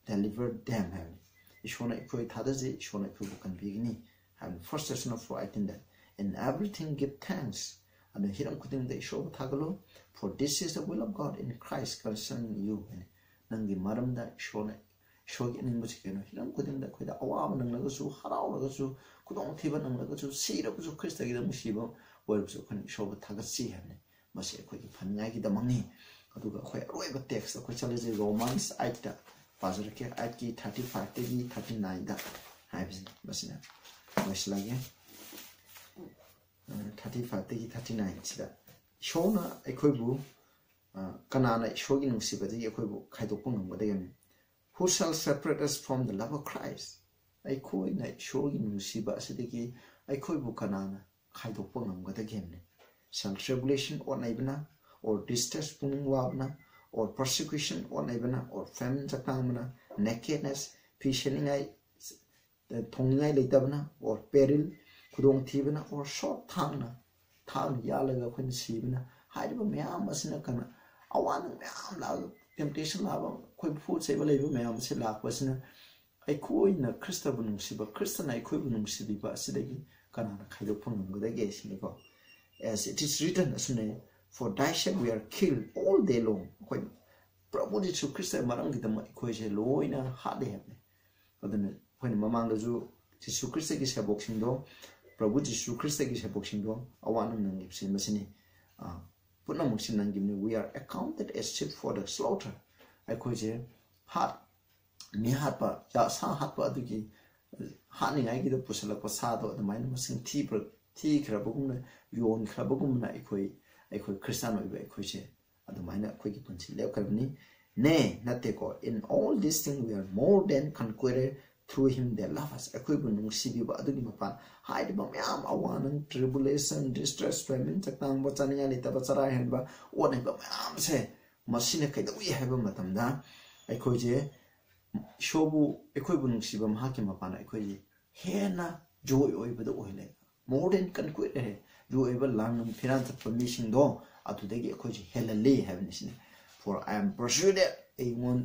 deliver them" ꯍꯥꯏꯕꯅꯤ꯫ ꯏꯁꯣꯔꯅ ꯑꯩꯈꯣꯏ ꯊꯥꯖꯖꯩ, ꯏꯁꯣꯔꯅ ꯑꯩꯈꯣꯏꯕꯨ ꯀꯟꯕꯤꯒꯅꯤ ꯍꯥꯏꯕꯅꯤ꯫ First Thessalonians four eighteen the, "In everything give thanks." ꯑꯗꯨ ꯍꯤꯔꯝ ꯈꯨꯗꯤꯡꯗ ꯏꯁꯣꯔꯕꯨ ꯊꯥꯒꯠꯂꯨ, "For this is the will of God in Christ concerning you" ꯍꯥꯏꯅ꯫ ꯅꯪꯒꯤ ꯃꯔꯝꯗ ꯏꯁꯣꯔꯅ, ꯏꯁꯣꯔꯒꯤ ꯑꯅꯤꯡꯕꯁꯤ ꯀꯩꯅꯣ? ꯍꯤꯔꯝ ꯈꯨꯗꯤꯡꯗ ꯑꯩꯈꯣꯏꯗ ꯑꯋꯥꯕ ꯅꯪꯂꯒꯁꯨ, ꯍꯔꯥꯎꯔꯒꯁꯨ, ꯈꯨꯗꯣꯡꯊꯤꯕ ꯅꯪꯂꯒꯁꯨ, ꯁꯤꯔꯕꯁꯨ, ꯈ꯭ꯔꯤꯁꯇꯒꯤꯗꯃꯛ ꯁꯤꯕ ꯑꯣꯏꯔꯕꯁꯨ ꯑꯩꯈꯣꯏꯅ ꯏꯁꯣꯔꯕꯨ ꯊꯥꯒꯠꯁꯤ ꯍꯥꯏꯕꯅꯤ꯫ ꯃꯁꯤ ꯑꯩꯈꯣꯏꯒꯤ ꯐꯅꯤꯡꯉꯥꯏꯒꯤꯗꯃꯛꯅꯤ꯫ ꯑꯗꯨꯒ ꯑꯩꯈꯣꯏ ꯑꯔꯣꯏꯕ text ꯑꯩꯈꯣꯏ ꯆꯠꯂꯁꯤ, Romans eight ꯇ ꯄꯥꯖꯔꯛꯀꯦ, eight ꯀꯤ thirty five ꯇꯒꯤ thirty nine ꯗ ꯍꯥꯏꯕꯁꯤꯅꯤ꯫ ꯃꯁꯤꯅ ꯂꯣꯏꯁꯤꯜꯂꯒꯦ꯫ Thirty five ꯇꯒꯤ thirty nine ꯁꯤꯗ ꯏꯁꯣꯔꯅ ꯑꯩꯈꯣꯏꯕꯨ, ꯑ, ꯀꯅꯥꯅ ꯏꯁꯣꯔꯒꯤ ꯅꯨꯡꯁꯤꯕꯗꯒꯤ ꯑꯩꯈꯣꯏꯕꯨ ꯈꯥꯏꯗꯣꯛꯄ ꯉꯝꯒꯗꯒꯦ? "Who shall separate us from the love of Christ?" ꯑꯩꯈꯣꯏꯅ ꯏꯁꯣꯔꯒꯤ ꯅꯨꯡꯁꯤꯕ ꯑꯁꯤꯗꯒꯤ ꯑꯩꯈꯣꯏꯕꯨ ꯀꯅꯥꯅ ꯈꯥꯏꯗꯣꯛꯄ ꯉꯝꯒꯗꯒꯦ? "Shall tribulation" ꯑꯣꯠꯅꯩꯕꯅ, or distress ꯄꯨꯛꯅꯤꯡ ꯋꯥꯕꯅ, or persecution ꯑꯣꯠꯅꯩꯕꯅ, or famine ꯆꯥꯛꯇꯥꯡꯕꯅ, nakedness ꯐꯤ ꯁꯦꯠꯅꯤꯡꯉꯥꯏ, ꯊꯣꯡꯅꯤꯡꯉꯥꯏ ꯂꯩꯇꯕꯅ, or peril ꯈꯨꯗꯣꯡꯊꯤꯕꯅ, or sword ꯊꯥꯡꯅ, ꯊꯥꯡꯅ ꯌꯥꯜꯂꯒ ꯑꯩꯈꯣꯏꯅ ꯁꯤꯕꯅ, ꯍꯥꯏꯔꯤꯕ ꯃꯌꯥꯝ ꯑꯁꯤꯅ ꯀꯅꯥ, ꯑꯋꯥ ꯅꯪ ꯃꯌꯥꯝ ꯂꯥꯛꯑꯒ, temptation ꯂꯥꯛꯑꯕ, ꯑꯩꯈꯣꯏ ꯄꯣꯠ ꯆꯩꯕ ꯂꯩꯕ ꯃꯌꯥꯝ ꯑꯁꯤ ꯂꯥꯛꯄꯁꯤꯅ ꯑꯩꯈꯣꯏꯅ ꯈ꯭ꯔꯤꯁꯇꯕꯨ ꯅꯨꯡꯁꯤꯕ, ꯈ꯭ꯔꯤꯁꯇꯅ ꯑꯩꯈꯣꯏꯕꯨ ꯅꯨꯡꯁꯤꯕꯤꯕ ꯑꯁꯤꯗꯒꯤ ꯀꯅꯥꯅ ꯈꯥꯏꯗꯣꯛꯄ ꯉꯝꯒꯗꯒꯦ ꯁꯤꯅꯤꯀꯣ꯫ As it is written, ꯑꯁꯨꯝꯅ, "For thy sake we are killed all day long." ꯑꯩꯈꯣꯏ ꯄ꯭ꯔꯚꯨ ꯖꯤꯁꯨ ꯈ꯭ꯔꯤꯁꯇ ꯃꯔꯝꯒꯤꯗꯃꯛ ꯑꯩꯈꯣꯏꯁꯦ ꯂꯣꯏꯅ ꯍꯥꯠꯂꯦ ꯍꯥꯏꯕꯅꯤ꯫ ꯑꯗꯨꯅ ꯑꯩꯈꯣꯏꯅ ꯃꯃꯥꯡꯗꯁꯨ ꯖꯤꯁꯨ ꯈ꯭ꯔꯤꯁꯇꯒꯤ ꯁꯦꯕꯣꯛꯁꯤꯡꯗꯣ, ꯄ꯭ꯔꯚꯨ ꯖꯤꯁꯨ ꯈ꯭ꯔꯤꯁꯇꯒꯤ ꯁꯦꯕꯣꯛꯁꯤꯡꯗꯣ ꯑꯋꯥ ꯅꯪ ꯅꯪꯂꯤꯕꯁꯦ ꯃꯁꯤꯅꯤ꯫ ꯑ, ꯄꯨꯝꯅꯃꯛꯁꯤ ꯅꯪꯒꯤꯅꯤ꯫ "We are accounted as sheep for the slaughter." ꯑꯩꯈꯣꯏꯁꯦ ꯍꯥꯠ, ꯃꯤ ꯍꯥꯠꯄ, ꯁꯥ ꯍꯥꯠꯄ ꯑꯗꯨꯒꯤ ꯍꯥꯠꯅꯤꯡꯉꯥꯏꯒꯤꯗ ꯄꯨꯁꯤꯜꯂꯛꯄ ꯁꯥꯗꯣ ꯑꯗꯨꯃꯥꯏꯅ ꯃꯁꯤꯡ ꯊꯤꯕ, ꯊꯤꯈ꯭ꯔꯕꯒꯨꯝꯅ, ꯌꯣꯟꯈ꯭ꯔꯕꯒꯨꯝꯅ ꯑꯩꯈꯣꯏ, ꯑꯩꯈꯣꯏ ꯈ꯭ꯔꯤꯁꯇꯥꯟ ꯑꯣꯏꯕ ꯑꯩꯈꯣꯏꯁꯦ ꯑꯗꯨꯃꯥꯏꯅ ꯑꯩꯈꯣꯏꯒꯤ ꯄꯨꯟꯁꯤ ꯂꯦꯞꯈ꯭ꯔꯕꯅꯤ꯫ ꯅꯦ, ꯅꯠꯇꯦꯀꯣ, "In all these things we are more than conqueror through him that love us." ꯑꯩꯈꯣꯏꯕꯨ ꯅꯨꯡꯁꯤꯕꯤꯕ ꯑꯗꯨꯒꯤ ꯃꯄꯥꯟ, ꯍꯥꯏꯔꯤꯕ ꯃꯌꯥꯝ ꯑꯋꯥ ꯅꯪ, tribulation, distress, famine, ꯆꯥꯛꯇꯥꯡꯕ, ꯆꯥꯅꯤꯡꯉꯥꯏ ꯂꯩꯇꯕ, ꯆꯔꯥ ꯍꯦꯟꯕ, ꯑꯣꯠꯅꯕ ꯃꯌꯥꯝꯁꯦ, ꯃꯁꯤꯅ ꯀꯩꯗꯧꯏ ꯍꯥꯏꯕ ꯃꯇꯝꯗ ꯑꯩꯈꯣꯏꯁꯦ ꯏꯁꯣꯔꯕꯨ, ꯑꯩꯈꯣꯏꯕꯨ ꯅꯨꯡꯁꯤꯕ ꯃꯍꯥꯛꯀꯤ ꯃꯄꯥꯟꯅ ꯑꯩꯈꯣꯏꯒꯤ ꯍꯦꯟꯅ ꯖꯣꯏ ꯑꯣꯏꯕꯗ ꯑꯣꯏꯍꯜꯂꯦ꯫ More than conqueror ꯍꯥꯏ, ꯖꯣꯏ ꯑꯣꯏꯕ ꯂꯥꯟ ꯐꯤꯔꯥꯟ ꯆꯠꯄ ꯃꯤꯁꯤꯡꯗꯣ ꯑꯗꯨꯗꯒꯤ ꯑꯩꯈꯣꯏꯁꯨ ꯍꯦꯜꯍꯜꯂꯤ ꯍꯥꯏꯕꯅꯤ ꯁꯤꯅꯤ꯫ For I am persuaded, ꯑꯩꯉꯣꯟ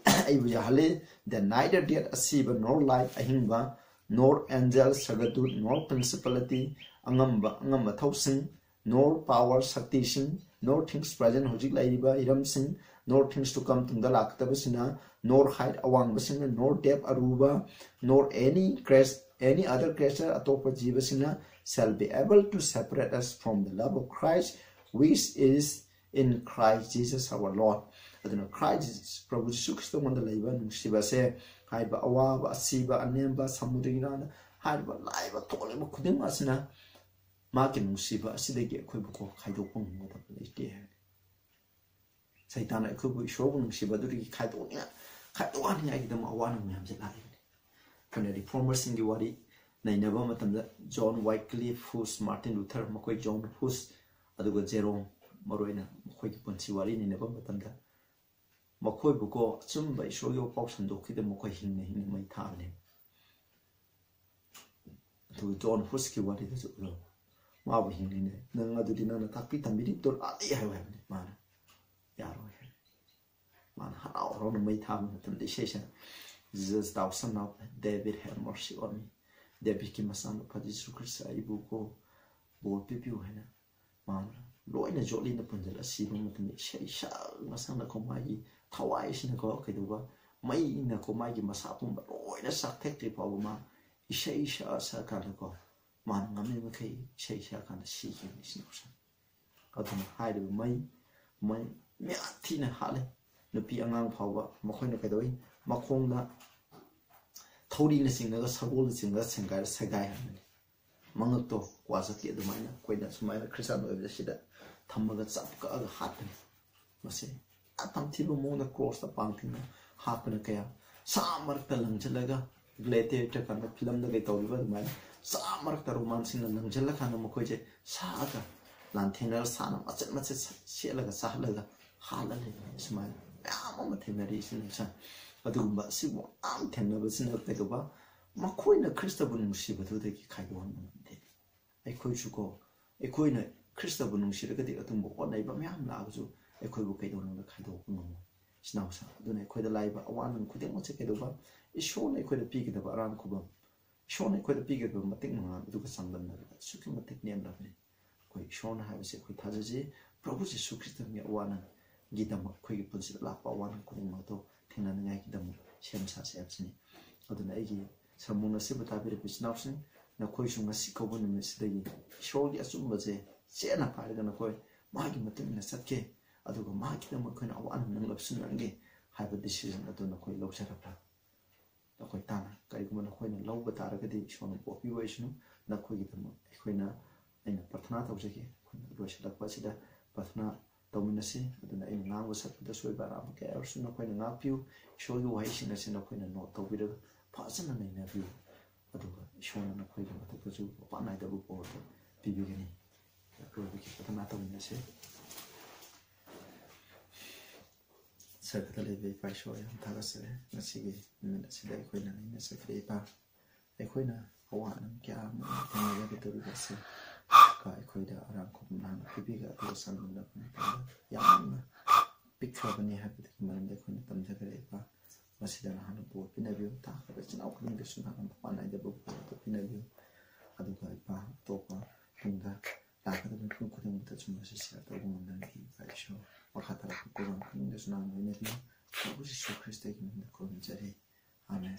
ꯑꯩꯕꯨ ꯌꯥꯍꯜꯂꯤ, that neither death, ꯑꯁꯤꯕ, nor life, ꯑꯍꯤꯡꯕ, nor angel, ꯁꯔꯒꯗꯨꯠ, nor principality, ꯑꯉꯝꯕ ꯑꯉꯝꯕ ꯊꯧꯁꯤꯡ, nor power, ꯁꯛꯇꯤꯁꯤꯡ, nor things present, ꯍꯧꯖꯤꯛ ꯂꯩꯔꯤꯕ ꯍꯤꯔꯝꯁꯤꯡ, nor things to come, ꯇꯨꯡꯗ ꯂꯥꯛꯀꯗꯕꯁꯤꯡꯅ, nor height, ꯑꯋꯥꯡꯕꯁꯤꯡꯅ, nor depth, ꯑꯔꯨꯕ, nor any creat- any other creature, ꯑꯇꯣꯞꯄ ꯖꯤꯕꯁꯤꯡꯅ, shall be able to separate us from the love of Christ, which is in Christ Jesus our Lord. ꯑꯗꯨꯅ Christ ꯄ꯭ꯔꯚꯨ ꯖꯤꯁꯨ ꯈ꯭ꯔꯤꯁꯇꯉꯣꯟꯗ ꯂꯩꯕ ꯅꯨꯡꯁꯤꯕꯁꯦ, ꯍꯥꯏꯔꯤꯕ ꯑꯋꯥꯕ, ꯑꯁꯤꯕ, ꯑꯅꯦꯝꯕ, ꯁꯃꯨꯗ꯭ꯔꯒꯤ ꯏꯔꯥꯡꯗ, ꯍꯥꯏꯔꯤꯕ ꯂꯥꯏꯕ ꯊꯣꯛꯂꯤꯕ ꯈꯨꯗꯤꯡꯃꯛ ꯑꯁꯤꯅ ꯃꯥꯒꯤ ꯅꯨꯡꯁꯤꯕ ꯑꯁꯤꯗꯒꯤ ꯑꯩꯈꯣꯏꯕꯨ ꯀꯣ ꯈꯥꯏꯗꯣꯛꯄ ꯉꯝꯒꯗꯕ ꯂꯩꯇꯦ ꯍꯥꯏꯕꯅꯤ꯫ ꯁꯩꯇꯥꯟꯅ ꯑꯩꯈꯣꯏꯕꯨ ꯏꯁꯣꯔꯕꯨ ꯅꯨꯡꯁꯤꯕ ꯑꯗꯨꯗꯒꯤ ꯈꯥꯏꯗꯣꯛꯅꯤꯡꯉꯥꯏ, ꯈꯥꯏꯗꯣꯛꯍꯟꯅꯤꯡꯉꯥꯏꯒꯤꯗꯃꯛ ꯑꯋꯥ ꯃꯌꯥꯝꯁꯦ ꯂꯥꯛꯏꯕꯅꯤ꯫ ꯑꯩꯈꯣꯏꯅ ꯔꯤꯐꯣꯔꯃꯔꯁꯤꯡꯒꯤ ꯋꯥꯔꯤ ꯅꯩꯅꯕ ꯃꯇꯝꯗ, ꯖꯣꯟ ꯋꯥꯏꯀ꯭ꯂꯤꯐ ꯍꯨꯁ, ꯃꯥꯔꯇꯤꯟ ꯂꯨꯊꯔ, ꯃꯈꯣꯏ ꯖꯣꯟ ꯍꯨꯁ, ꯑꯗꯨꯒ ꯖꯦꯔꯣꯝ, ꯃꯔꯨꯑꯣꯏꯅ ꯃꯈꯣꯏꯒꯤ ꯄꯨꯟꯁꯤ ꯋꯥꯔꯤ ꯅꯩꯅꯕ ꯃꯇꯝꯗ, ꯃꯈꯣꯏꯕꯨꯀꯣ ꯑꯆꯨꯝꯕ ꯏꯁꯣꯔꯒꯤ ꯋꯥꯄꯥꯎ ꯁꯟꯗꯣꯛꯈꯤꯗ ꯃꯈꯣꯏ ꯍꯤꯡꯅ ꯍꯤꯡꯅ ꯃꯩ ꯊꯥꯕꯅꯦ꯫ ꯑꯗꯨꯒ ꯖꯣꯟ ꯍꯨꯁꯀꯤ ꯋꯥꯔꯤꯗꯁꯨ ꯎꯔꯣ, ꯃꯥꯕꯨ ꯍꯤꯡꯂꯤꯅꯦ꯫ "ꯅꯪ ꯑꯗꯨꯗꯤ ꯅꯪꯅ ꯇꯥꯛꯄꯤ ꯇꯝꯕꯤꯔꯤꯕꯗꯣ ꯂꯥꯜꯂꯤ" ꯍꯥꯏꯌꯨ ꯍꯥꯏꯕꯅꯤ꯫ ꯃꯥꯅ ꯌꯥꯔꯣꯏ ꯍꯥꯏ꯫ ꯃꯥꯅ ꯍꯔꯥꯎ ꯍꯔꯥꯎꯅ ꯃꯩ ꯊꯥꯕ ꯃꯇꯝꯗ ꯏꯁꯩ ꯁꯛ, "Jesus, thou son of David, have mercy on me." ꯗꯦꯕꯤꯠꯀꯤ ꯃꯆꯥꯅꯨꯄꯥ ꯖꯤꯁꯨ ꯈ꯭ꯔꯤꯁꯇ, ꯑꯩꯕꯨ ꯀꯣ ꯕꯣꯔ ꯄꯤꯕꯤꯌꯨ ꯍꯥꯏꯅ ꯃꯥꯅ ꯂꯣꯏꯅ ꯖꯣꯠꯂꯤꯅ ꯄꯨꯟꯁꯤꯜꯂ ꯁꯤꯕ ꯃꯇꯝꯗ ꯏꯁꯩ ꯁꯛ ꯃꯁꯥꯅꯀꯣ ꯃꯥꯒꯤ ꯊꯋꯥꯏꯁꯤꯅꯀꯣ ꯀꯩꯗꯧꯕ, ꯃꯩꯅꯀꯣ ꯃꯥꯒꯤ ꯃꯁꯥ ꯄꯨꯝꯕ ꯂꯣꯏꯅ ꯆꯥꯛꯊꯦꯛꯇ꯭ꯔꯤ ꯐꯥꯎꯕ ꯃꯥ ꯏꯁꯩ ꯁꯛꯑ ꯁꯛꯑꯀꯥꯟꯗꯀꯣ ꯃꯥꯅ ꯉꯝꯃꯤ ꯃꯈꯩ ꯏꯁꯩ ꯁꯛꯑꯀꯥꯟꯗ ꯁꯤꯈꯤꯕꯅꯤ ꯁꯤꯅ꯫ ꯑꯗꯨꯅ ꯍꯥꯏꯔꯤꯕ ꯃꯩ, ꯃꯩ ꯃꯌꯥꯝ ꯊꯤꯅ ꯍꯥꯠꯂꯦ꯫ ꯅꯨꯄꯤ ꯑꯉꯥꯡ ꯐꯥꯎꯕ ꯃꯈꯣꯏꯅ ꯀꯩꯗꯧꯏ? ꯃꯈꯣꯡꯗ ꯊꯧꯔꯤꯅ ꯆꯤꯡꯉꯒ, ꯁꯒꯣꯜꯅ ꯆꯤꯡꯉꯒ ꯁꯦꯡꯒꯥꯏ-, ꯁꯦꯒꯥꯏꯍꯟꯕꯅꯤ꯫ ꯃꯉꯛꯇꯣ ꯀ꯭ꯋꯥ ꯆꯠꯀꯦ ꯑꯗꯨꯃꯥꯏꯅ ꯑꯩꯈꯣꯏꯅ ꯁꯨꯃꯥꯏꯅ ꯈ꯭ꯔꯤꯁꯇꯥꯟ ꯑꯣꯏꯕꯗ ꯁꯤꯗ ꯊꯝꯃꯒ ꯆꯞ ꯀꯛꯑꯒ ꯍꯥꯠꯄꯅꯤ꯫ ꯃꯁꯤ ꯌꯥꯝ ꯇꯝꯊꯤꯕ ꯃꯑꯣꯡꯗ ꯀ꯭ꯔꯣꯁꯇ ꯄꯥꯡ ꯇꯤꯡꯅ ꯍꯥꯠꯄꯅ ꯀꯌꯥ, ꯁꯥ ꯃꯔꯛꯇ ꯂꯪꯁꯤꯜꯂꯒ, ꯒ꯭ꯂꯦꯗꯤꯌꯦꯇꯔ ꯀꯥꯟꯗ ꯐꯤꯂꯝꯗ ꯀꯩ ꯇꯧꯔꯤꯕ ꯑꯗꯨꯃꯥꯏꯅ ꯁꯥ ꯃꯔꯛꯇ ꯔꯣꯃꯥꯟꯁꯤꯡꯅ ꯂꯪꯁꯤꯜꯂꯀꯥꯟꯗ ꯃꯈꯣꯏꯁꯦ ꯁꯥꯛꯑꯒ ꯂꯥꯟꯊꯦꯡꯅꯔ ꯁꯥꯅ ꯃꯆꯦꯠ ꯃꯆꯦꯠ ꯁꯦꯠꯂꯒ ꯆꯥꯍꯜꯂꯒ ꯍꯥꯠꯂ ꯂꯩꯕꯅꯤ꯫ ꯁꯨꯃꯥꯏꯅ ꯃꯌꯥꯝ ꯑꯃ ꯊꯦꯡꯅꯔꯤ ꯏꯆꯤꯟ ꯏꯅꯥꯎꯁꯤꯡ꯫ ꯑꯗꯨꯒꯨꯝꯕ ꯑꯁꯤꯒꯨꯝꯕ ꯃꯌꯥꯝ ꯊꯦꯡꯅꯕꯁꯤꯅ ꯀꯩꯗꯧꯕ? ꯃꯈꯣꯏꯅ ꯈ꯭ꯔꯤꯁꯇꯕꯨ ꯅꯨꯡꯁꯤꯕꯗꯨꯗꯒꯤ ꯈꯥꯏꯗꯣꯛꯍꯟꯕ ꯉꯝꯗꯦ꯫ ꯑꯩꯈꯣꯏꯁꯨ ꯀꯣ, ꯑꯩꯈꯣꯏꯅ ꯈ꯭ꯔꯤꯁꯇꯕꯨ ꯅꯨꯡꯁꯤꯔꯒꯗꯤ ꯑꯗꯨꯝꯕ ꯍꯣꯠꯅꯕ ꯃꯌꯥꯝ ꯂꯥꯛꯑꯒꯁꯨ ꯑꯩꯈꯣꯏꯕꯨ ꯀꯩꯗꯧꯅꯨꯡꯗ ꯈꯥꯏꯗꯣꯛꯄ ꯉꯝꯃꯣꯏ꯫ ꯏꯆꯤꯟ ꯏꯅꯥꯎꯁꯤꯡ, ꯑꯗꯨꯅ ꯑꯩꯈꯣꯏꯗ ꯂꯥꯛꯏꯕ ꯑꯋꯥ ꯑꯅꯪ ꯈꯨꯗꯤꯡꯃꯛꯁꯦ ꯀꯩꯗꯧꯕ? ꯏꯁꯣꯔꯅ ꯑꯩꯈꯣꯏꯗ ꯄꯤꯒꯗꯕ ꯑꯔꯥꯟ ꯈꯨꯕꯝ, ꯏꯁꯣꯔꯅ ꯑꯩꯈꯣꯏꯗ ꯄꯤꯒꯗꯕ ꯃꯇꯤꯛ ꯃꯉꯥꯜ ꯑꯗꯨꯒ ꯆꯥꯡꯗꯝꯅꯕꯗ ꯑꯁꯨꯛꯀꯤ ꯃꯇꯤꯛ ꯅꯦꯝꯂꯕꯅꯤ꯫ ꯑꯩꯈꯣꯏ ꯏꯁꯣꯔꯅ ꯍꯥꯏꯕꯁꯦ ꯑꯩꯈꯣꯏ ꯊꯥꯖꯁꯤ꯫ ꯄ꯭ꯔꯚꯨ ꯖꯤꯁꯨ ꯈ꯭ꯔꯤꯁꯇꯒꯤ ꯑꯋꯥ ꯑꯅꯪꯒꯤꯗꯃꯛ, ꯑꯩꯈꯣꯏꯒꯤ ꯄꯨꯟꯁꯤꯗ ꯂꯥꯛꯄ ꯑꯋꯥ ꯑꯅꯪ ꯈꯨꯗꯤꯡꯃꯛꯇꯣ ꯊꯦꯡꯅꯅꯤꯡꯉꯥꯏꯒꯤꯗꯃꯛ ꯁꯦꯝ ꯁꯥꯁꯦ ꯍꯥꯏꯕꯁꯤꯅꯤ꯫ ꯑꯗꯨꯅ ꯑꯩꯒꯤ ꯁꯔꯃꯣꯟ ꯑꯁꯤꯕꯨ ꯇꯥꯕꯤꯔꯤꯕ ꯏꯆꯤꯟ ꯏꯅꯥꯎꯁꯤꯡ, ꯅꯈꯣꯏꯁꯨ ꯉꯁꯤ ꯀꯧꯕ ꯅꯨꯃꯤꯠꯁꯤꯗꯒꯤ ꯏꯁꯣꯔꯒꯤ ꯑꯆꯨꯝꯕꯁꯦ ꯆꯦꯠꯅ ꯄꯥꯏꯔꯒ ꯅꯈꯣꯏ ꯃꯥꯒꯤ ꯃꯇꯨꯡ ꯏꯟꯅ ꯆꯠꯀꯦ, ꯑꯗꯨꯒ ꯃꯥꯒꯤꯗꯃꯛ ꯑꯩꯈꯣꯏꯅ ꯑꯋꯥ ꯑꯅꯪ ꯅꯪꯂꯕꯁꯨ ꯅꯪꯒꯦ ꯍꯥꯏꯕ decision ꯑꯗꯨ ꯅꯈꯣꯏ ꯂꯧꯖꯔꯕ꯭ꯔꯥ? ꯅꯈꯣꯏ ꯇꯥꯅ ꯀꯔꯤꯒꯨꯝꯕ ꯅꯈꯣꯏꯅ ꯂꯧꯕ ꯇꯥꯔꯒꯗꯤ ꯏꯁꯣꯔꯅ ꯄꯣꯛꯄꯤꯕ ꯑꯣꯏꯁꯅꯨ꯫ ꯅꯈꯣꯏꯒꯤꯗꯃꯛ ꯑꯩꯈꯣꯏꯅ, ꯑꯩꯅ ꯄ꯭ꯔꯊꯅꯥ ꯇꯧꯖꯒꯦ꯫ ꯑꯩꯈꯣꯏꯅ ꯂꯣꯏꯁꯤꯜꯂꯛꯄ ꯑꯁꯤꯗ ꯄ꯭ꯔꯊꯅꯥ ꯇꯧꯃꯤꯟꯅꯁꯤ꯫ ꯑꯗꯨꯅ ꯑꯩꯅ ꯉꯥꯡꯕ ꯁꯛꯄꯗ ꯁꯣꯏꯕ ꯑꯔꯥꯟꯕ ꯀꯌꯥ ꯌꯥꯎꯔꯁꯨ ꯅꯈꯣꯏꯅ ꯉꯥꯛꯄꯤꯌꯨ꯫ ꯏꯁꯣꯔꯒꯤ ꯋꯥꯍꯩꯁꯤꯡ ꯑꯁꯤ ꯅꯈꯣꯏꯅ note ꯇꯧꯕꯤꯔꯒ ꯐꯖꯅ ꯅꯩꯅꯕꯤꯌꯨ꯫ ꯑꯗꯨꯒ ꯏꯁꯣꯔꯅ ꯅꯈꯣꯏꯒꯤ ꯃꯊꯛꯇꯁꯨ ꯃꯄꯥꯟ ꯅꯥꯏꯗꯕ ꯕꯣꯔꯗꯨ ꯄꯤꯕꯤꯒꯅꯤ꯫ ꯑꯔꯣꯏꯕꯒꯤ ꯄ꯭ꯔꯊꯅꯥ ꯇꯧꯃꯤꯟꯅꯁꯤ꯫ ꯁꯔꯒꯗ ꯂꯩꯕ ꯏꯄꯥ ꯏꯁꯣꯔ, ꯌꯥꯝ ꯊꯥꯒꯠꯆꯔꯤ꯫ ꯉꯁꯤꯒꯤ ꯅꯨꯃꯤꯠ ꯑꯁꯤꯗ ꯑꯩꯈꯣꯏꯅ ꯅꯩꯅꯖꯈ꯭ꯔꯦ ꯏꯄꯥ꯫ ꯑꯩꯈꯣꯏꯅ ꯑꯋꯥ ꯑꯅꯪ ꯀꯌꯥ ꯑꯃ ꯊꯦꯡꯅꯒꯗꯧꯔꯤꯕ ꯑꯁꯤ ꯀ ꯑꯩꯈꯣꯏꯗ ꯑꯔꯥꯡ ꯈꯨꯕꯝ ꯅꯍꯥꯛꯅ ꯄꯤꯕꯤꯒ ꯑꯗꯨꯒ ꯆꯥꯡꯗꯝꯅꯕ ꯃꯇꯝꯗ ꯌꯥꯝꯅ ꯄꯤꯛꯈ꯭ꯔꯕꯅꯤ ꯍꯥꯏꯕꯗꯨꯒꯤ ꯃꯔꯝꯗ ꯑꯩꯈꯣꯏꯅ ꯇꯝꯖꯈ꯭ꯔꯦ ꯏꯄꯥ꯫ ꯃꯁꯤꯗ ꯅꯍꯥꯛꯅ ꯕꯣꯔ ꯄꯤꯅꯕꯤꯌꯨ꯫ ꯇꯥꯈ꯭ꯔꯕ ꯏꯆꯤꯟ ꯏꯅꯥꯎ ꯈꯨꯗꯤꯡꯗꯁꯨ ꯅꯍꯥꯛꯅ ꯃꯄꯥꯟ ꯅꯥꯏꯗꯕ ꯕꯣꯔ ꯑꯗꯨ ꯄꯤꯅꯕꯤꯌꯨ꯫ ꯑꯗꯨꯒ ꯏꯄꯥ, ꯑꯇꯣꯞꯄ ꯇꯨꯡꯗ ꯂꯥꯛꯀꯗꯕ ꯃꯤꯄꯨꯝ ꯈꯨꯗꯤꯡꯃꯛꯇꯁꯨ ꯃꯁꯤ share ꯇꯧꯕ ꯉꯝꯅꯕꯒꯤ ꯏꯄꯥ ꯏꯁꯣꯔ, ꯃꯈꯥ ꯇꯥꯔꯛꯄ program ꯈꯨꯗꯤꯡꯗꯁꯨ ꯅꯍꯥꯛꯅ ꯂꯣꯏꯅꯕꯤꯌꯨ꯫ ꯄ꯭ꯔꯚꯨ ꯖꯤꯁꯨ ꯈ꯭ꯔꯤꯁꯇꯒꯤ ꯃꯤꯡꯗ ꯈꯨꯔꯨꯝꯖꯔꯤ꯫ ꯑꯥꯃꯦꯟ꯫